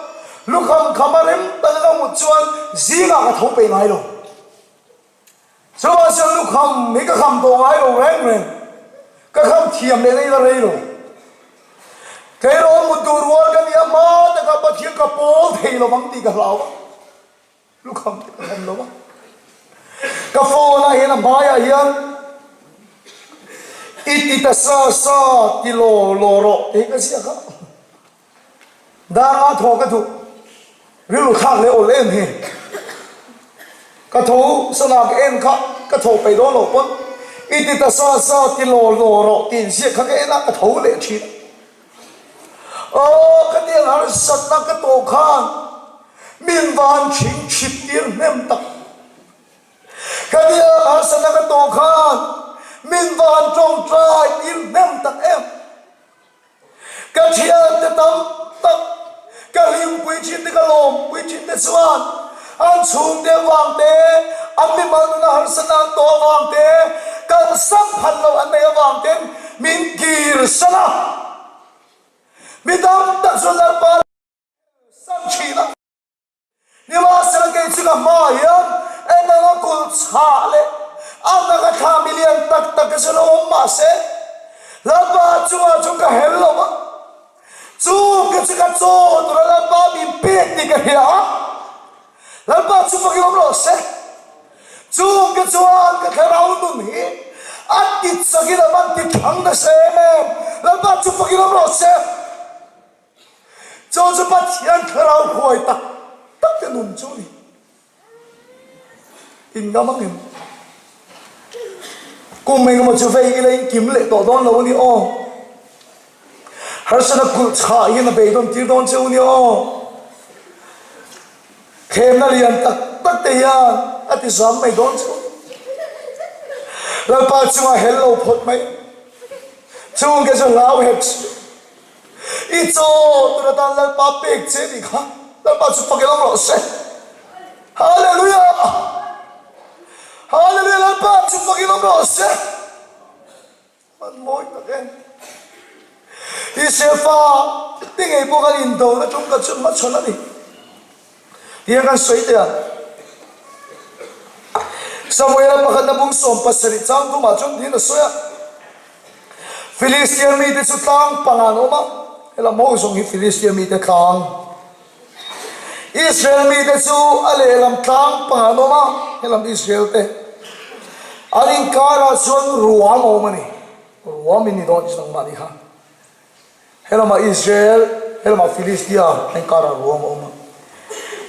lukham kham a rem taka ka hmut chuan zingah ka tho peih ngai lo. Chuvang chuan lukham hi ka kham tawh ngai lo reng reng. Ka kham thiam leh na ila rei lo. Tleirawl mut duh rual ka nia hma takah Pathian ka pawl thei lovang tih ka hlau a. Lukham te ka hlam lo a, ka phone ah hian a hmaiah hian i ti ta sa sa ti law law rawh tih ka ziak a, dar a thaw ka duh rilru thlak leh awl em hi, ka tho sana ka en kha ka thaw peih dawn loh pawn i ti ta sa sa ti law law rawh tih inziak kha ka en a ka tho leh thin a. Aw ka tiang harsatna ka tawh khan min van chhing chhip tir hnem tak. Ka tiang harsatna ka tawh khan min van tawngtai tir hnem tak em. Ka thiante tam tak, ka hlimpui thin te, ka lawmpui thin te chuan an chhungte avang te, an mimal nuna harsatna an tawh avang te, kan sam phan loh an neih avang ten Min kirsan a, mi tam tak chuan Lalpa san thin a. Nimahsela kei chu ka hmaah hian eng anga kulh chhah leh a hna ka thlah mi lian tak tak te chu lo awm mah se, Lalpa chungah chuan ka hel lo va, chu ka chu ka chaw tura Lalpa min pek tih ka hria a, Lalpa chu fakin awm rawh se. Chung te chuan ka thlarau nun hi a ti chakin a van ti thang nasa em em. Lalpa chu fakin awm rawh se. Chu chu Pathian thlarau huai tak tak te nun chu a ni. In ngam ang em? Kum engemaw chu vei ila in kim leh tawh dawn lo a ni aw. Harsana kulh chhah hian a beidawn tir dawn che u ni aw. Thlemna lian tak tak te hian a ti zam mai dawn chu. Lalpa chungah hel lo phawt mai. Chung ke chu hlau hek suh. I chaw tur atan Lalpa pek che tih kha Lalpa chu fak ila rawh se. Hallelujah! Hallelujah! Lalpa chu fak ila. awm rawh se. An mawi tak e. Israel fa te ngei pawh khan indona tum ka chu hmachhawn a ni. Tiang kan sawi teh a. Samuela pakhatna bung 17 chang thumah chuan tiin a sawi a. Filistia mite chu tlang panga an awm a, helam ho zawng hi Filistia mite tlang. Israel mite chu a lehlam tlang panga an awm a, helam Israel te. An inkarah chuan ruam a awm a ni. Ruam in ni dawn chu nangmah ni kha. Helamah Israel, helamah Filistia a inkarah ruam a awm a.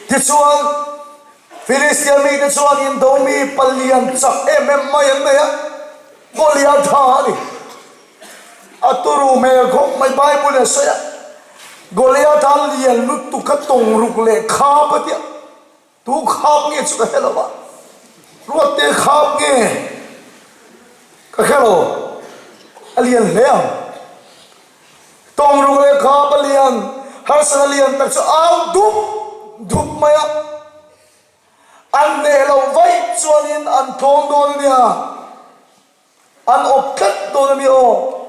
Tichuan, Filistia mite chuan indo mi palian chak em em mai an nei a, Goliatha a ni. A turu hmel khawp mai Bible in a sawi a, Goliatha lian lutuk kha tawng ruk leh khap a tia. Tu khap nge chu ka hre lo a, Ruatte khap nge ka hre lo, a lian hle ang. Tawng ruk leh khap a lian, harsat a lian tak chu au dup dup mai a, an hneh loh vaih chuanin an tlawm dawn a nia. An awp tlat dawn a mi aw,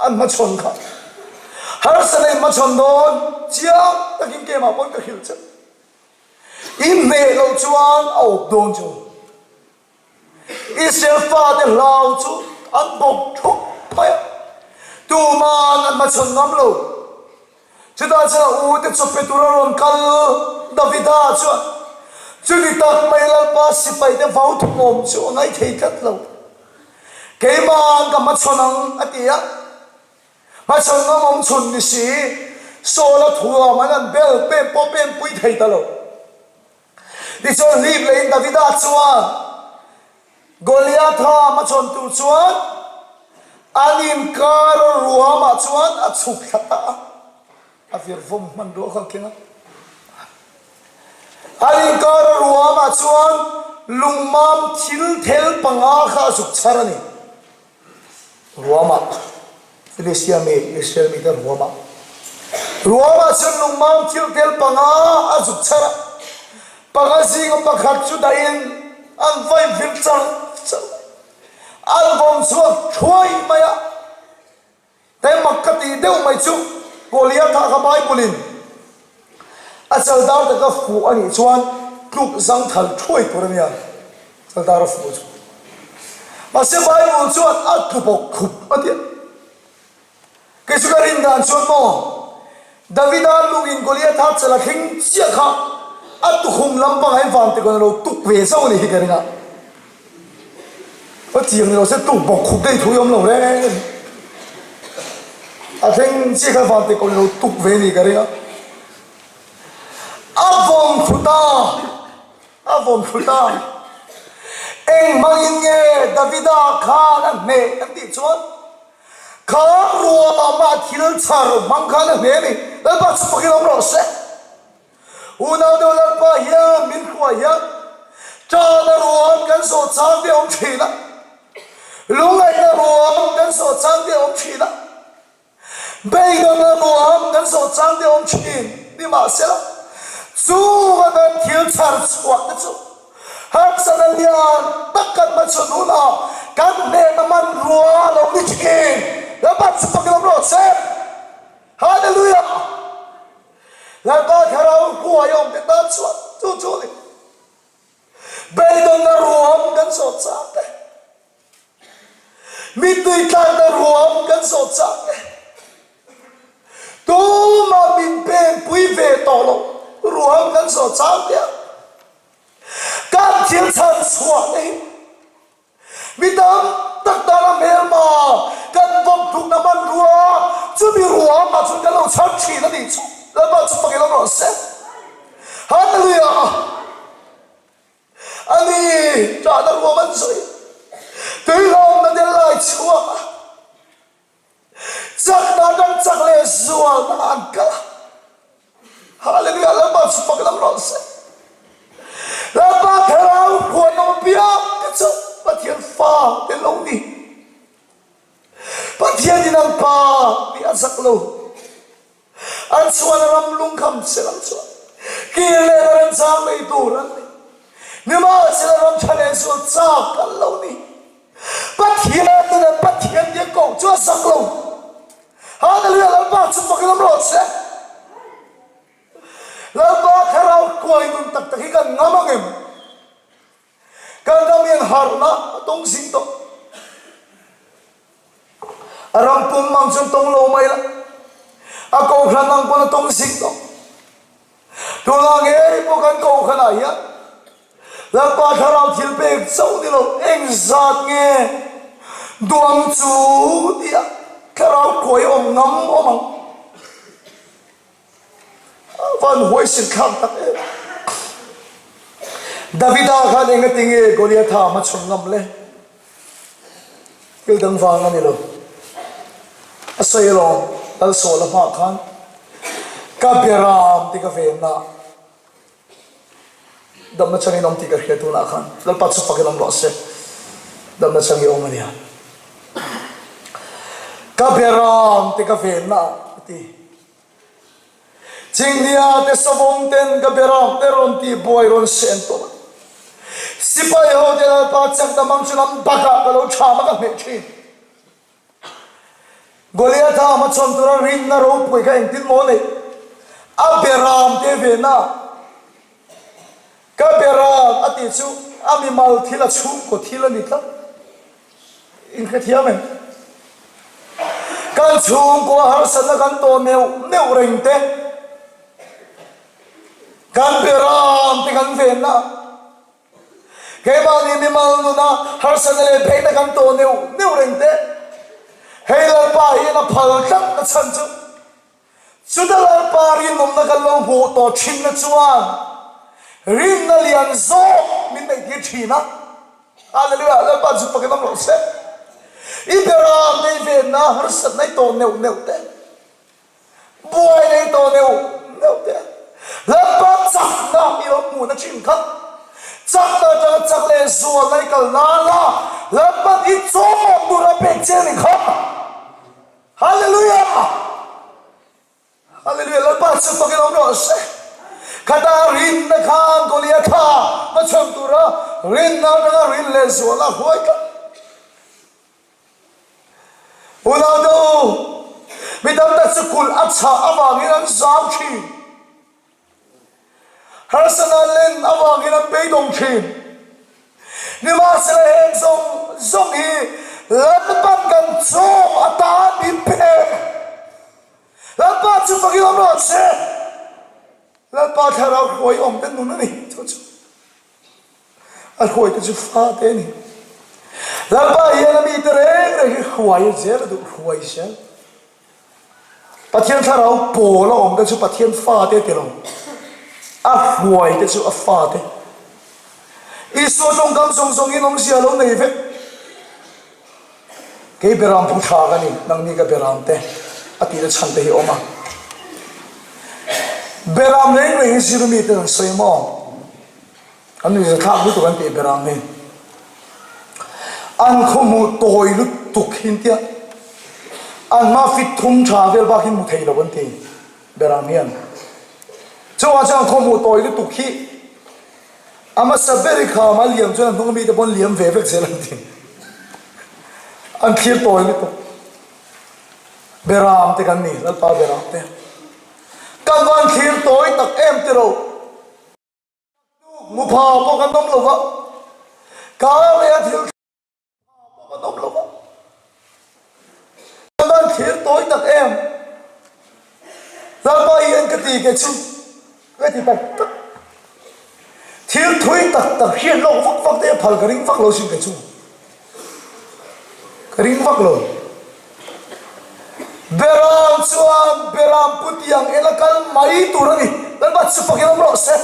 an hmachhawn kha. Harsa nei hmachhawn dawn chiang takin keimah pawn ka hrilh che. I hmeh loh chuan a awp dawn chu. Israel fate hlau chu an bawk thup mai a, tuman an hmachhawn ngam lo. Chutah chuan a ute chaw pe tura rawn kal Davida chuan chuti tak mai Lalpa sipaite vau thawm chu a ngaithei tlat lo. Keima'n ka hmachhawn ang a ti a. Hmachhawn ngam awm chhun ni si, Saul-a thuam an an bel pen pawh pen pui thei ta lo. Tichuan hlip lehin Davida chuan Goliatha hmachhawn tur chuan an inkar ruamah chuan a chhuk thla ta a, a virvawm hmanrua kha a keng a. An inkar ruamah chuan lungmam thil thel panga kha a zuk chhar a ni. Ruamah, Filistia mi, Israel mite ruamah. Ruamah chuan lungmam thil tel panga a zuk chhar a, panga zinga pakhat chu dahin an vaih vir char char mai. An vawm chhuak thuai mai a. He mak ka tih deuh mai chu Goliatha kha Bible-in a chaldar taka fuh a nih chuan tluk zangthal thuai tur a nia, chaldar a fuh chu. Mahse Bible chuan a tlu bawk khup a tia. Kei chu ka rin dan chuan maw Davida lungin Goliatha chal a thleng chiah kha a tukhum lampangah hian vantegon a lo tuk ve zauh a nih hi ka ring a. Ka chiang ni lo se tuk bawk khup daih thu i awm lo reng a ni. A thleng chiah kha vantegon a lo tuk ve a nih ka ring a. A vawm thlu ta, a vawm thlu ta. Eng hmangin nge Davida khan a hneh kan tih chuan Kha ruama thil chhar hmang khan a hne a ni. Lalpa chu fakin awm rawh se. Unau deuh Lalpa hian min hruai hian ṭahna ruam kan zawh chang te a awm ṭhin a, lungaihna ruam kan zawh chang te a awm ṭhin a, beidawnna ruam kan zawh chang te a awm ṭhin. Nimahsela, chunga kan thil chhar chhuah te chu Harsatna lian tak kan hmachhawn hunah kan hnehna hmanrua a lo ni thin. Lalpa chu fakin awm rawh se. Hallelujah! Lalpa thlarau hnuai awm te tan chuan chu chu a ni. Beidawnna ruam kan zawh chak e. Mittui tlakna ruam kan zawh chak e. Tumah min pengpui ve tawh lo ruam kan zawh chak e. Kan thil chhan chhuah te hi mi tam tak tana hmelma kan vawm tlukna hmanrua chumi ruamah chuan kan lo chhan thin a nih chu. Lalpa chu fakin awm rawh se. Hallelujah! A ni, ṭahna ruam an sawi. Tuihlawmna del lai chhuak a. Chakna atang chak leh zualna an kal a. Hallelujah, Lalpa chu fak lam rawh se. Lalpa thlarau huan awm piang te chu Pathian fa te lo ni. Pathian in an pa tih a zak lo. An chuan ram lungkham selang chuan kir leh na remchang nei tur an ni. Nimahsela ram tha leh zual chak an lo ni. fakin awm rawh se. Lalpa Thlarau hruai nun tak tak hi kan ngam ang em? Kan ram hian harhna a tawng zing tawh. A ram pum ang chuan tawng lo mai la, a kohhran ang pawn a tawng zing tawh. Tunah ngei pawh kan kohhranah hian Lalpa Thlarau thil pek chauh ni lo eng zat nge duang chu tia Thlarau khuai awm ngam awm ang. A van huaisen thlak tak em. Davida khan engati nge Goliatha hmachhawn ngam le? Thil dang vang a ni lo. A sawi alawm, Lal Sawla hma khan ka beram ti ka venna damna changin awm tih ka hria tunah khan Lalpa chu fakin awm rawh se. Damna chang i awm a nia. Ka beram ti ka venna a ti. Chinghnia te savawm ten ka beram te rawn tih buai rawn sen tawh a. Sipai ho te Lalpa chak dam ang chu lam bakah ka lo ṭham a ka hmeh ṭhin. Goliatha hmachhawn tura rinna ropui kha engtin maw neih? A beram te ve na. Ka beram a tih chu a mimal thil a chhungkaw thil a ni tlat. Inhrethiam em? Kan chhungkua harsatna kan tawh neuh neuh reng te, kan beram te kan venna, keimahni mimal nuna harsatna leh pheina kan tawh neuh neuh reng te, hei Lalpa hian a phal tlatna chhan chu Chuta Lalpa rinawmna kan lo hmuh tawh thinna chuan rinna lian zawk min neihtir thin a. Hallelujah! Lalpa chu fakin awm rawh se. I beram nei venna harsat nei tawh neuh neuh te, buai nei tawh neuh neuh te, Lalpa chakna i lo hmuhna thin kha, chakna atanga chak leh zualna i kal nana Lalpan i chawm tur a pek che ni kha. Hallelujah! Hallelujah! Lalpa chu fakin awm rawh se. Khata rinna khan Goliatha hmachhawn tura rinna atanga rin leh zual a huai tlat. Unaute u, mi tam tak chu kulh a chhah avangin an zam thin. Harsana len avangin an beidawng thin. Nimahsela heng zawng zawng hi Lalpan kan chawm atan min pe. Lalpa chu fakin awm rawh se. Lalpa thlarau hruai awm te nun a ni. Chu chu a hruai te chu fa te a ni. Lalpa hian a mite reng reng hi hruai zel a duh, hruai zel. Pathian thlarau pawl a awm te chu Pathian fate ti lo, a hruai te chu a fate. Isua tawngkam zawng zawng in awmzia lo nei vek. Kei beram phu tha ka ni, nangni ka beram te a tihna chhan te hi awm a. Beram reng reng hi zirmi ten an sawi maw? An nuihza thlak lutuk an tih ber ang hi. An khaw hmuh tawi lutuk hi an tia. An hma fit thum tha vel bak hi hmu thei lo an ti ber ang hian. Chuvang chuan an khaw hmuh tawi lutuk hi a hmasa ber i kham a liam chuan a hnung mite pawn liam ve vek zel an ti. An thlir tawi lutuk. Beram te kan ni, Lalpa beram te. Kan van thlir tawi tak em tiro. Mu pha pawh kan awm lo va, kar leh a thil pha pawh kan awm lo va. Kan van thlir tawi tak em? Lalpa hi en ka ti ke chu ka ti tak tak. Thil thui tak tak hriat lawk vak vak te a phal ka ring vak lo sin ke chu. Ka ring vak lo. Beram chuan Beram pu tiang en a kal mai tur a ni. Lalpa chu fakin awm rawh se.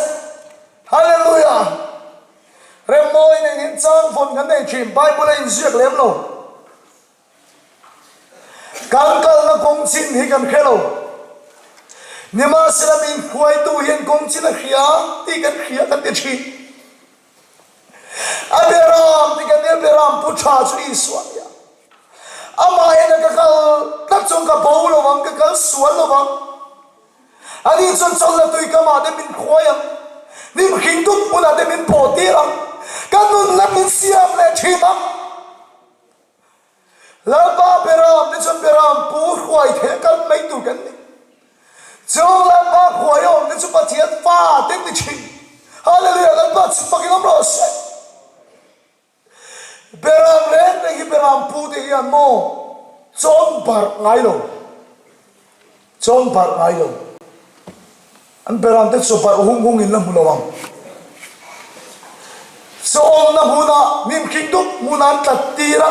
Hallelujah! Remmawi nen hian chang vawn kan nei thin. Bible a inziak lem lo. Kan kalna kawng chin hi kan hre lo. Nimahsela min hruaitu hian kawng chin a hria tih kan hria kan ti thin. A beram ti kan nia beram pu tha chu Isua a nia. Amah ena ka kal tlat chuan ka bo lo ang, ka kal sual lo ang. Ani chuan chawlhna tui kamah te min khuai ang, hnim hring dup hmunah te min pawh tir ang, ka nunna min siam leh thin ang. Lalpa beram te chuan beram pu hruai thei a kal mai tur kan ni. Chung Lalpa khuai awm te chu Pathian fa te ni thin. Hallelujah Lalpa chu fakin awm rawh se. Beram reng reng hi beram pu te hian maw chawn barh ngai lo. Chawn barh ngai lo. An beram te chaw barh hung hung in la hmu lo ang. Chaw awmna hmunah hnim hring dup hmunah an tlat tir a.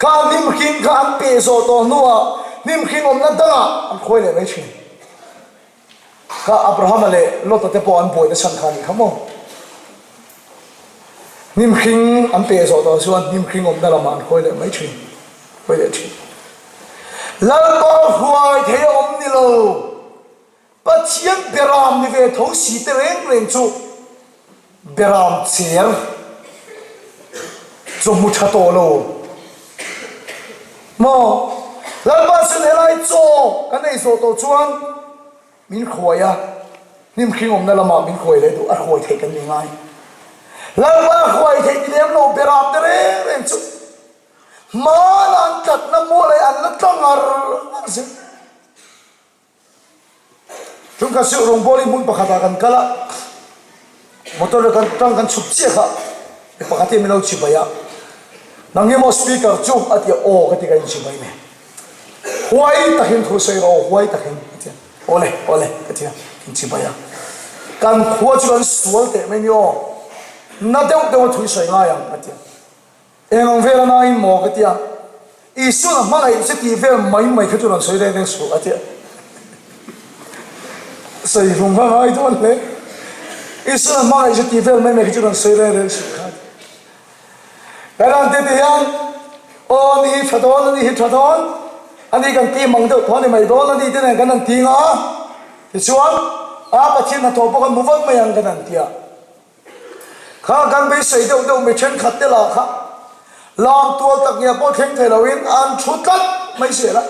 Kha hnim hring kha an peh zawh tawh hnuah hnim hring awmna dangah an khawi leh mai thin. Kha Abrahama leh Lota te pawh an buai na chhan kha a nih kha maw? Hnim hring an peh zawh tawh chuan hnim hring awmna lamah an khawi leh mai thin, khawi leh thin. Lalpa hruai thei a awm ni lo. Pathian beram ni ve tho si te reng reng chu beram cher chu hmu tha tawh lo maw? Lalpa chuan helai chaw kan ei zawh tawh chuan min khuai a, hnim hring awmna lamah min khuai leh duh, a hruai theih kan ni ngai. Lalpa hruai theih ni lem lo beram te reng reng chu hmana an tlatna mual leh an la tla ngar ngar zel. Ṭumkhat chu rawngbawlin hmun pakhatah kan kal a, motor kan tang kan chhuk chiah kha mi pakhat hian min lo chibai a, Nang hi maw speaker chu? a ti a, Aw ka ti ka inchibai mai. Huai takin thu sawi rawh aw, huai takin a ti a, Awle, awle ka ti a, inchibai a. Kan khua chu kan sual teh mai ni aw, na deuh deuh a thu i sawi ngai ang a ti a. Eng ang vel a nain maw ka tia, Isuan a hmangaih che tih vel mai mai kha chu rawn sawi reng reng suh a tia. Sawi hlum kha ngai dawn hle. Isuan a hmangaih che tih vel mai mai kha chu rawn sawi reng reng suh kha a ti. Kan han ti ti hian, aw ani hi tha dawn, ani hi tha dawn, ani kan ti mang deuh tho a ni mai dawn, ani te nen kan han ti nga, tichuan a Pathian hnathawh pawh kan hmu vat mai ang kan han ti a. Kha kan beisei deuh deuh mi thenkhat te lah kha lam tual tak ngiah pawh thleng thei loin an thu tlat mai zel a.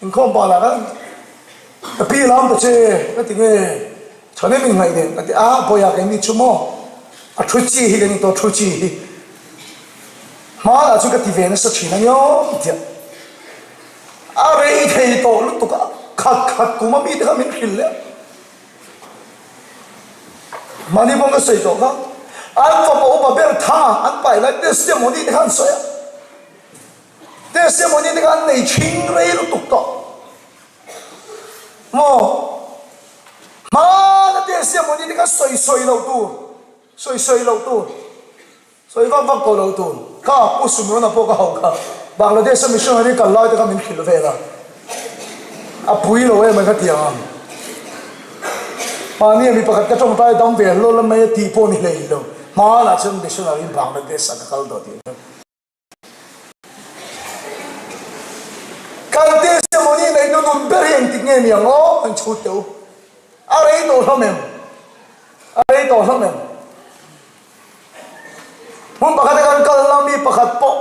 Inkhawm pa lah khan ka pi lam ta che ka ti nge chhan em innghaih nen ka ti a, bawiha keini chu maw a thu chi hi kan intawh thu chi hi hmanah chu ka ti ve nasa thin a niawm tiah a rei thei tawh lutuk a, khat khat kum a mite kha min hrilh leh. Mahni pawh ka sawi tawh kha, an fapa upa ber tha an pai lai testimony te kha an sawi a, testimony te kha an nei chhing rei lutuk tawh maw, hmana testimony te kha sawi sawi loh tur, sawi sawi loh tur. Sawi vak vak tawh lo tur. Kha Pu Sumrona pawh ka hauh kha. Bangladesh a missionary kal lai te kha min hrilh vel a. A pui lo em ai ka ti ang. Mahni a mi pakhat ka tawngtai dam ve hlawl mai a tih pawh ni hlei lo. Hmanah chuan missionary Bangladesh ah ka kal tawh tih kha. Kan testimony neih nu nun ber hi engtik nge ni ang aw? An chhut teh u. A rei tawh hlawm em? A rei tawh hlawm em? Hmun pakhat a kan kal la mi pakhat pawh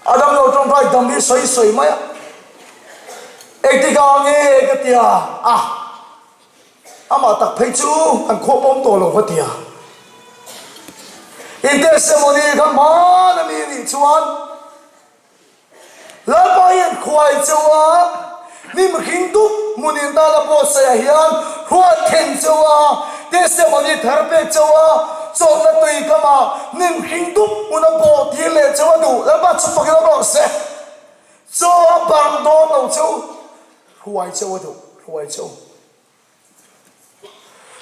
a dam lo tawngtai dam hi sawi sawi mai a. Engtikah nge ka tia a? Amah tak phei chu an khuap awm tawh lo va tia. In testimony kha hman a mi nih chuan Lalpa hian khuai cheu a, hnim hring dup hmun in tan a buatsaih ah hian hruat then cheu a, testimony thar pek cheu a, chawlhna tui kam ah hnim hring dup hmun a bawh tir leh cheu a duh. Lalpa chu fakin awm rawh se. Chaw a bang dawn lo cheu. Hruai cheu a duh, hruai cheu.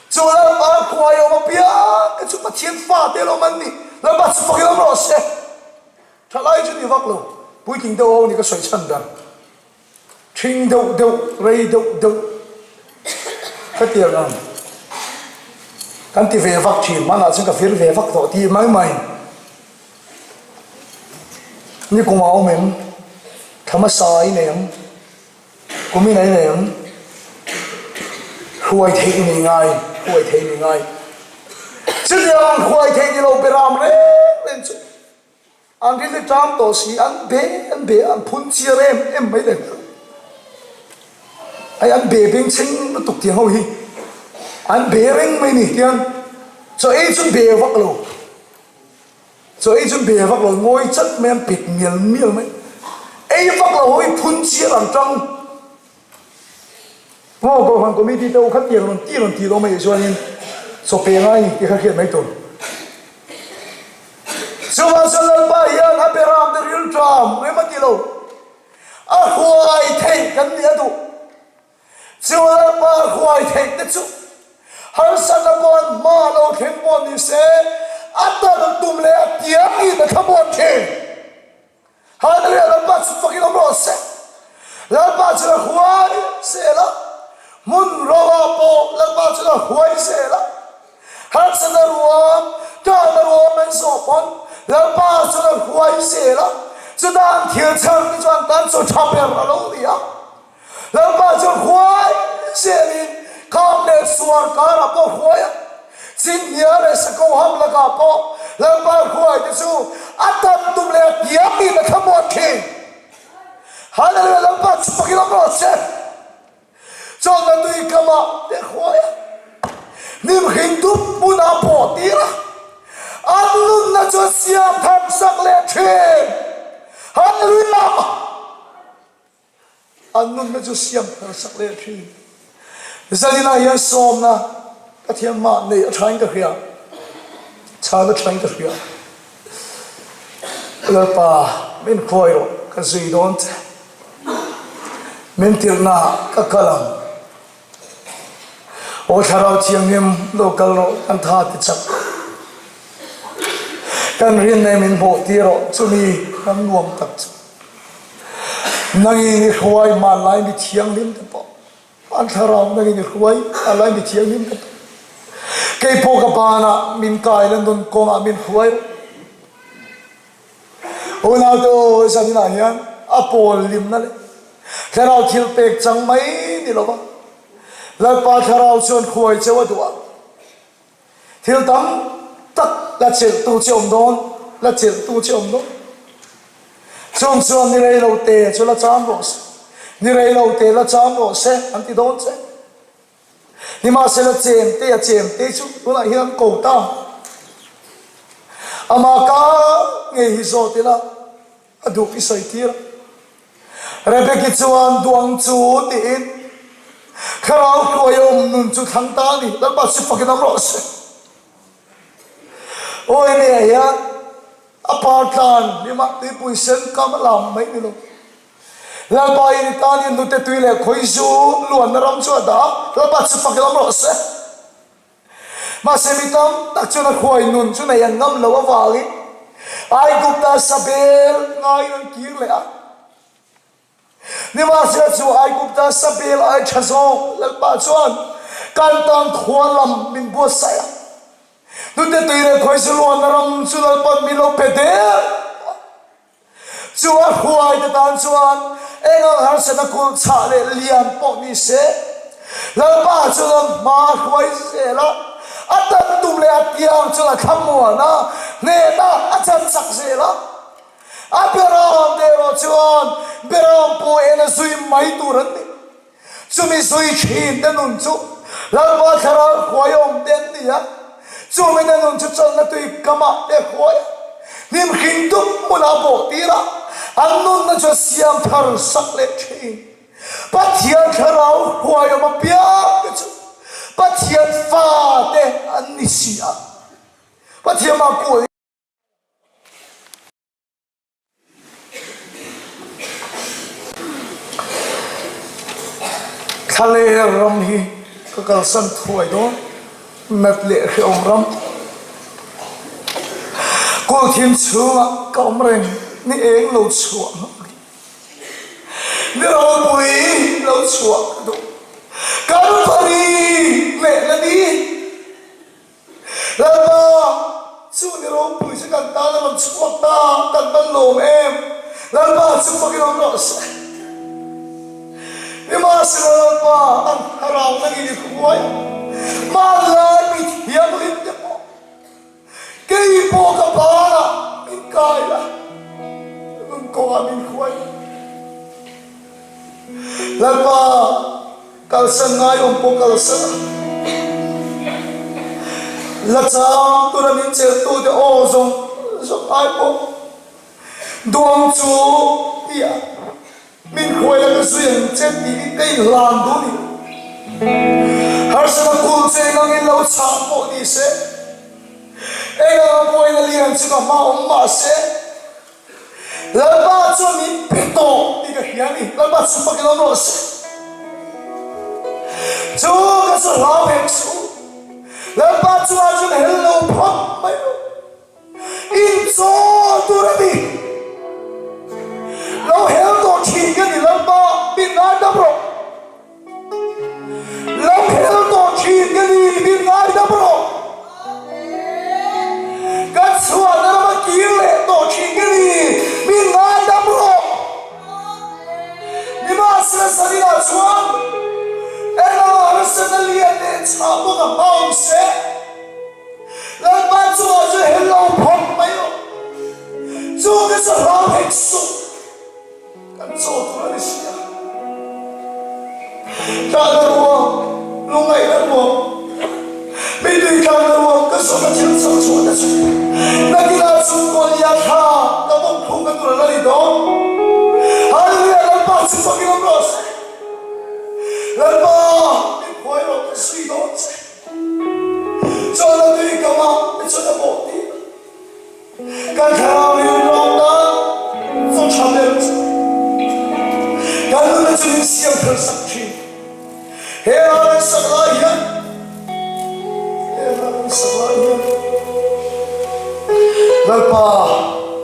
Chu Lalpa khuai awm apiang te chu Pathian fate lawm an ni. Lalpa chu fakin awm rawh se. Thalai chu ni vak lo, puitling deuh ho ni ka sawi chhan ber. Thing deuh deuh, rei deuh deuh ka ti ang ang. Kan ti ve vak thin, hmanah chuan ka vir ve vak tawh ti mai mai. Ni kum a awm em? Thla hmasa i nei ang. Kum i nei nei ang. Hruai theih i nei ngai, hruai theih i nei ngai. Chutiang ang hruai theih ni lo beram reng reng chu an rilru ṭam tawh si, an be an be an phun chiar em em mai leh nghal. Hei an be bengchheng lutuk tiang ho hi an be reng mai ni tiang chaw ei chu be vak lo. Chaw ei chu be vak lo, ngawi chat mai an pet mial mial mai. Ei vak lo ho hi phun chiar an tang. Maw Kohhran Committee te u kha tiang rawn ti rawn ti lo mai chuanin chaw pe ngai ni tih kha hriat mai tur. Chuvang chuan Lalpa hian a beram te rilṭam rem a ti lo. A huai theih kan nih a duh. Chu Lalpa huai theih te chu harsatna pawh an hma lo thleng pawh ni se, a tal tum leh a tiang in a thlamuan thin. Hallelujah Lalpa chu fakin awm rawh se. Lalpa chu la huai zel a, hmun ro ah pawh Lalpa chu la huai zel a. Harsatna ruam, tlakna ruam an zawh pawn Lalpa chu la huai zel a, chutah an thil chhar te chu an tan chaw tha ber a lo ni a. Lalpa chuan huai zelin kham leh suar karah pawh huai a, Chinhnia leh Sakoham lakah pawh Lalpa huai te chu a tam tum leh a tiam in a thlamuan thin. Hallelujah Lalpa chu fakin awm rawh se. Chawlhna tui kamah te huai a, hnim hring dup hmunah pawh tir a, an nunna chu a siam thar sak leh thin. Hallelujah! An nunna chu siam thar sak leh thin. Zaninah hian sawmna Pathian hmah neih a thain ka hria, chhan a thain ka hria. Lalpa, min khuai rawh, ka zui dawn che. Min tirhnaah ka kal ang. Aw Thlarau Thianghlim, lo kal rawh, kan tha ti chak rawh. Kan rinna min hmuh tir rawh, chumi kan nuam tak chu. Nangin i hruai hmanlai mi thianghlim te pawh, an thlarau nangin i hruai hmanlai mi thianghlim te pawh. Kei pawh ka banah min kai la nun kawngah min hruai rawh. Unaute aw, zaninah hian a pawl limna leh thlarau thil pek chang mai ni lova Lalpa thlarau chuan khuai cheu a duh a, thil tam tak la chelhtu che awm dawn, la chelhtu che awm dawn. Chung chuan ni rei lo te chu la cham rawh se, ni rei lo te la cham rawh se an ti dawn che. Nimahsela chemte a chemte chu tunah hian an ko ta. Amah ka ngei hi zawt ila a duh i sawi tir a. Rebeki chuan duang chu tiin thlarau hruai a awm nun chu thlang ta a ni. Lalpa chu fakin awm rawh se. Aw enge hian a par tlan hlimah tuipui sen kam a lam mai ni lo. Lalpa in i tan in hnute tui leh khawi zu luanna ram chu a dah a, Lalpa chu fak lam rawh se. Mahse mi tam tak chuan a khuai nun chu nei an ngam loh avangin Aigupta sabel ngaiin an kir leh a. Nimahsela chu Aigupta sabel ai tha zawk Lalpa chuan kan tan khua lam min buatsaih a. Hnute tui leh khawi zu luanna ram chu Lalpa'n min lo pe der a. Chu a hruaite tan chuan eng ang harsatna kulh chhah leh lian pawh ni se, Lalpa chuan an hma a hruai zel a, a tan tum leh a tiang chuan a thlamuan a, hnehna a chan chak zel a. A beram te erawh chuan beram pawh en a zui mai tur an ni. Chumi zui thin te nun chu Lalpa thlarau hruai awm te an ni a, chumi te nun chu chawlhna tui kamah te hruai a, hnim hring dup hmunah bawh tir a, an nunna chu a siam thar sak leh thin. Pathian thlarau hruai awm apiang te chu Pathian fa te an ni si a, Pathian mah kual. Thlaler ram hi ka kalsan thuai dawn, nat leh hrehawm ram. Kulthim chhungah ka awm reng, ni eng lo chhuah hmak rih. Ni ropui lo chhuah ka duh, Kalvari lehla ni. Lalpa, chu ni ropui chu kan tan a rawn chhuak ta, kan van lawm em? Lalpa chu fakin awm rawh se. Nimahsela Lalpa, an thlarau nangin i hruai a, hmanlai mi thianghlim te pawh kei pawh ka banah min kai la, nun kawngah min hruai la. Lalpa, kalsan ngai awm pawh kalsan a, la chang tura min chelhtute aw zawng zawng ai pawh duang chu tia min hruai la ka zui ang che tiin ka inhlan duh ni. Harsatna kul che engangin lo chhah pawh ni se, enganga buaina lian chu ka hma awm mah se, Lalpa chuan min pe tawh tih ka hria a ni. Lalpa chu fakin awm rawh se. Chu ka chu hlau hek suh u. Lalpa chungah chuan hel lo phawt mai rawh. Inchawl tur a ni. Lo hel tawh thin ka ni Lalpa, min ngaidam rawh. Lo hel tawh thin ka ni, min ngaidam rawh. Ka chhuahna rama kir leh tawh thin ka ni, min ngaidam rawh. Nimahsela zaninah chuan engah harsatna lian leh chhah bawk a hma awm se. Lalpa chungah chu hel lo phawt mai rawh. Chu ka chu hlau hek suh. Kan chaw tur a ni si a. Tlahna ruang, lungngaihna ruang, mitui tlakna ruang ka zawhna thil chak chhuah te chu nakinah chhungkaw lia thla ka bawk phung ka tur a la ni dawn. Hallelujah Lalpa chu fakin awm rawh se. Lalpa min phuai rawh ka zui dawn che. Chawlhna tui kamah i chawlh a pawh tih kan thlarau rilruang tan chaw tha ber chu kan nunna chu min siam thar sak thin. He ral an sak lai hian he ral an sak lai hian Lalpa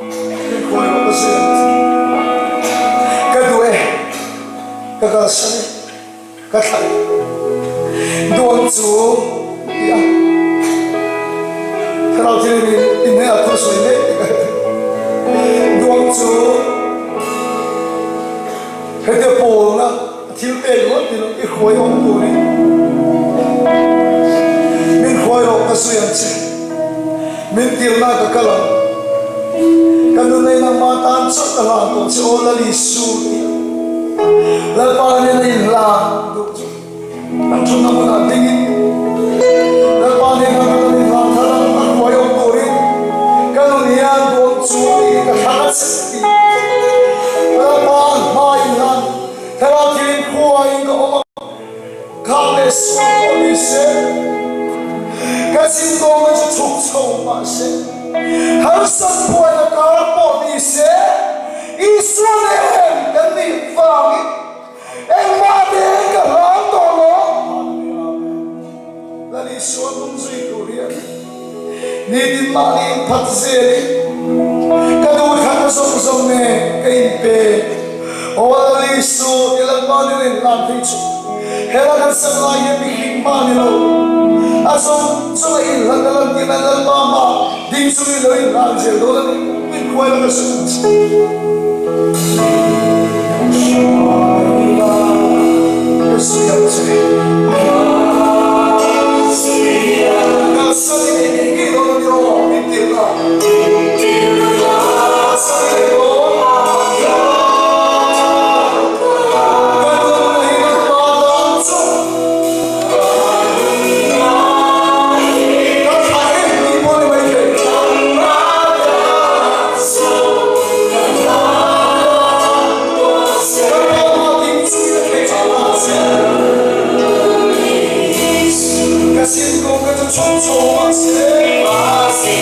min khawi rawh ka zir ang che. Ka duh e, ka kalsan e. Ka thlai dawn chu ti a, thlarau thil in inhmeh a thu sawi mek tih ka hre thei. Dawn chu hetia pawlna thil pek rawt ni lo i hruai awm turin min hruai rawh ka sawi ang che. Min tirna ka kal ang. Ka nunei nangmah tan chauh ka hlan tawh che aw Lal Isu ti a Lalpa nen a inhlan duh chu an thutna hmunah dingin Lalpa nen a kan inhlan thar a, a hruai awm turin ka nun hian dawn chu tiin ka thlang a che ti Lalpa hma inhlan thlarau thilin khuain ka awm a. Kha leh sual pawh ni se, ka zingkawngna chu chhuk chho mah se, harsat buaina kar pawh ni se, Isua nen kan nih vangin engmah nen ka hlau tawh lo. Lal Isua hnung zui tur hian nitin mahni inphat zelin ka duhthlanna zawng zawng nen ka inpe. Aw Lal Isu, i Lalpa ni reng hlan phei chu hela kan sak lai hian mihring hma ni lo, a zawng zawng a inhlan a lan tirna Lalpa hma ding chungin lo inhlan zel dawn a ni. Min khuai la ka sawi ang che. Hruai la ka sawi ang che. Kalsan i nei ngei ngei dawn a ni aw, min tirh a. Kalsan i nei dawn. Ka nun hi nangmah tan chauh. Ka thlah e tih pawh ni mai thei. Ka sin kawng ka chu chhawk chho mah se. Harsat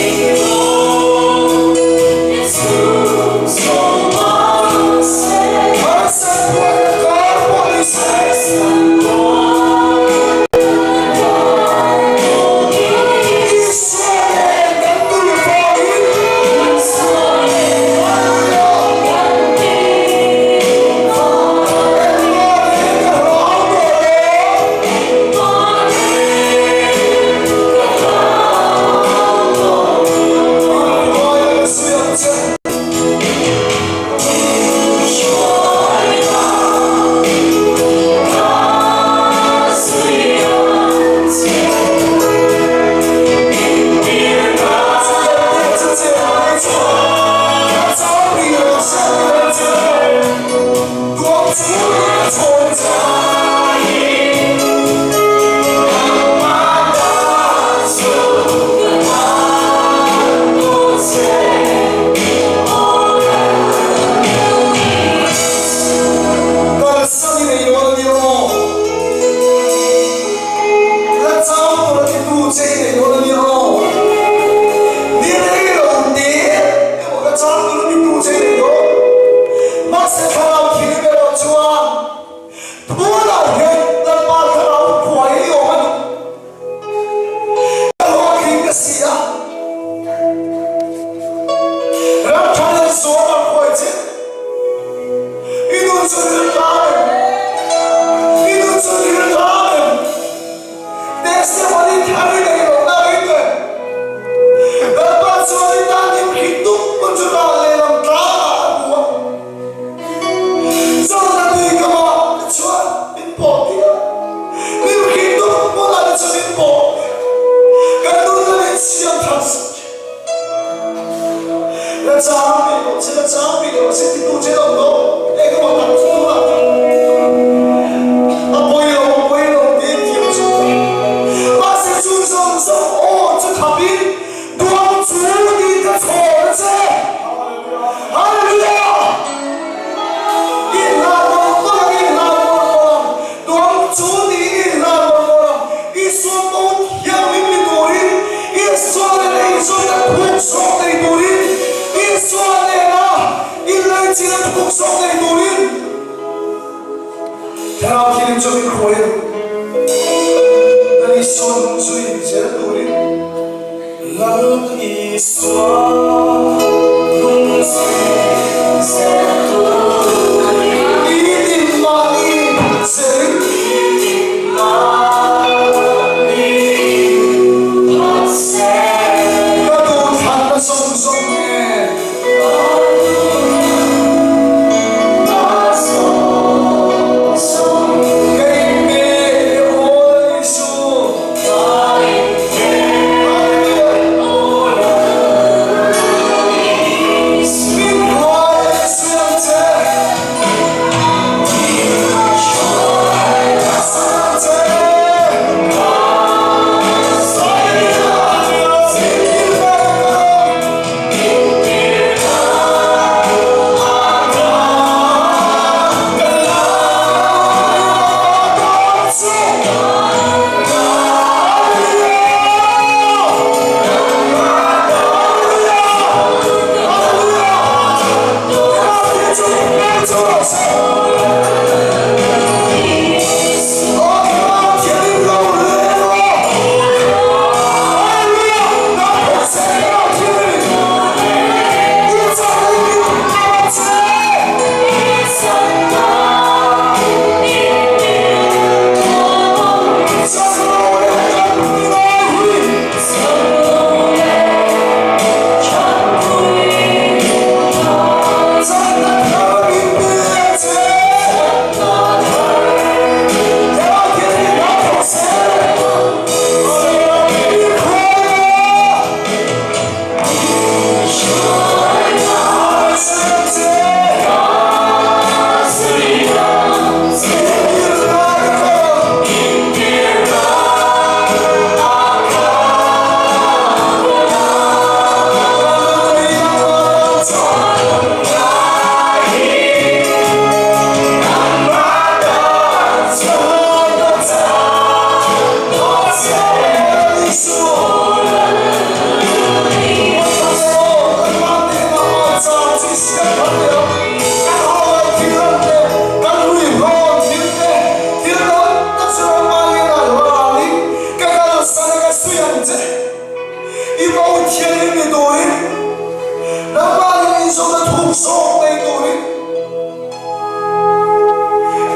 buaina kar pawh ni se. Isua nen kan tui vangin. Engmah nen ka hlau tawh lo. siam that sak che. La chang rih lo che, la chang rih lo che titu che lo lo eng emaw tak chu tunah a pawi lo, a pawi lo tiin thiam chu ka. Mahse chu zawng zawng aw chu thapin duang chu tiin ka chhawn a che. Hallelujah! I hlan mawlh mawlh ang, i hlan mawlh mawlh ang, duang chu tiin i hlan mawlh mawlh ang. Isua bo thianghlim ni turin, Isua nena inzawina thuk zawk nei turin, Isua nena inlaichinna thuk zawk nei turin Thlarau Thianghlim chu min hruai a, Lal Isua hnung zui zel turin. Lal Isua hnung zui zel turin. I din mahni zerin. Mahni phat se. Ka duhthlanna zawng zawng nge. Ka duhthlanna zawng zawng. Ka inpe e aw Lal Isu. Ka inpe aw Lal Isu. Min hruai e siam che. Min hruai e siam che.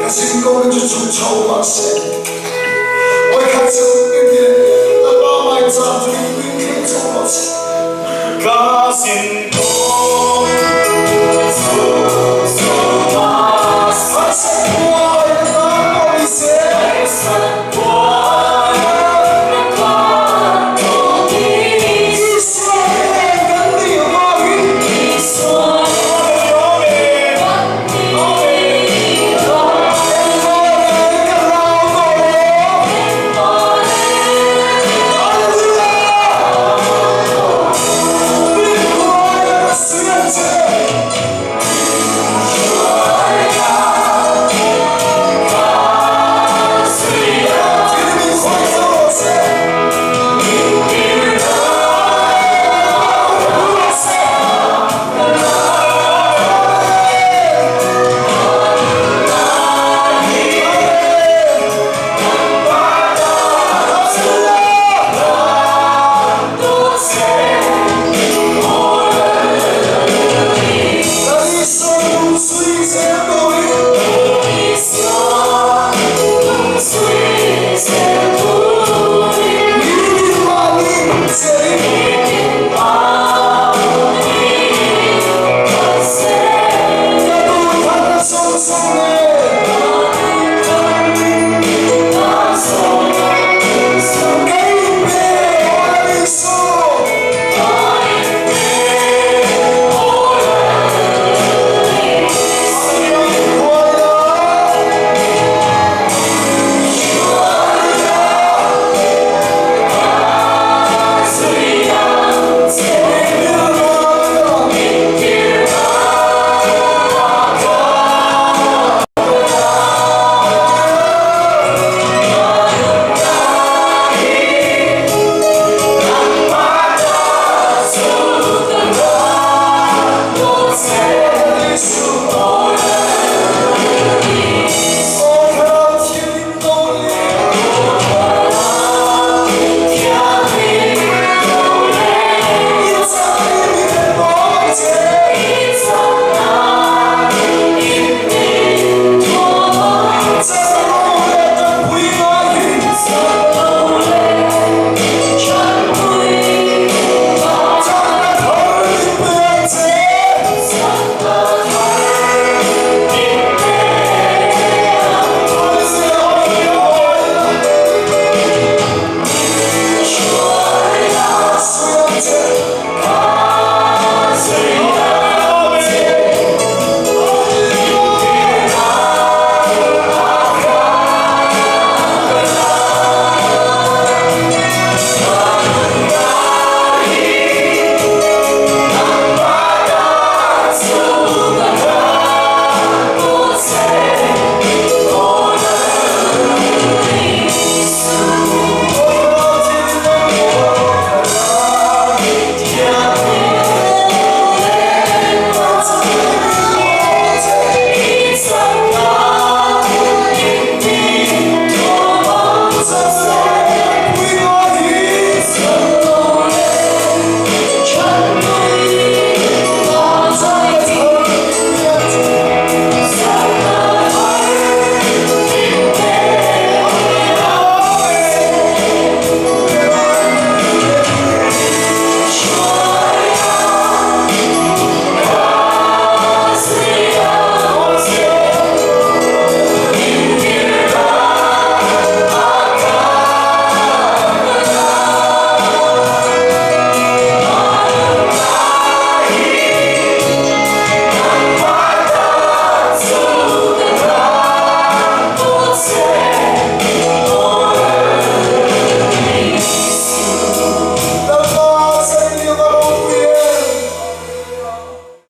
Ka zin ko na chu chhuk chho mahse vawikhat chu engtin Lalpa mai chang chu in tui thleng chho rawh se. Ka zin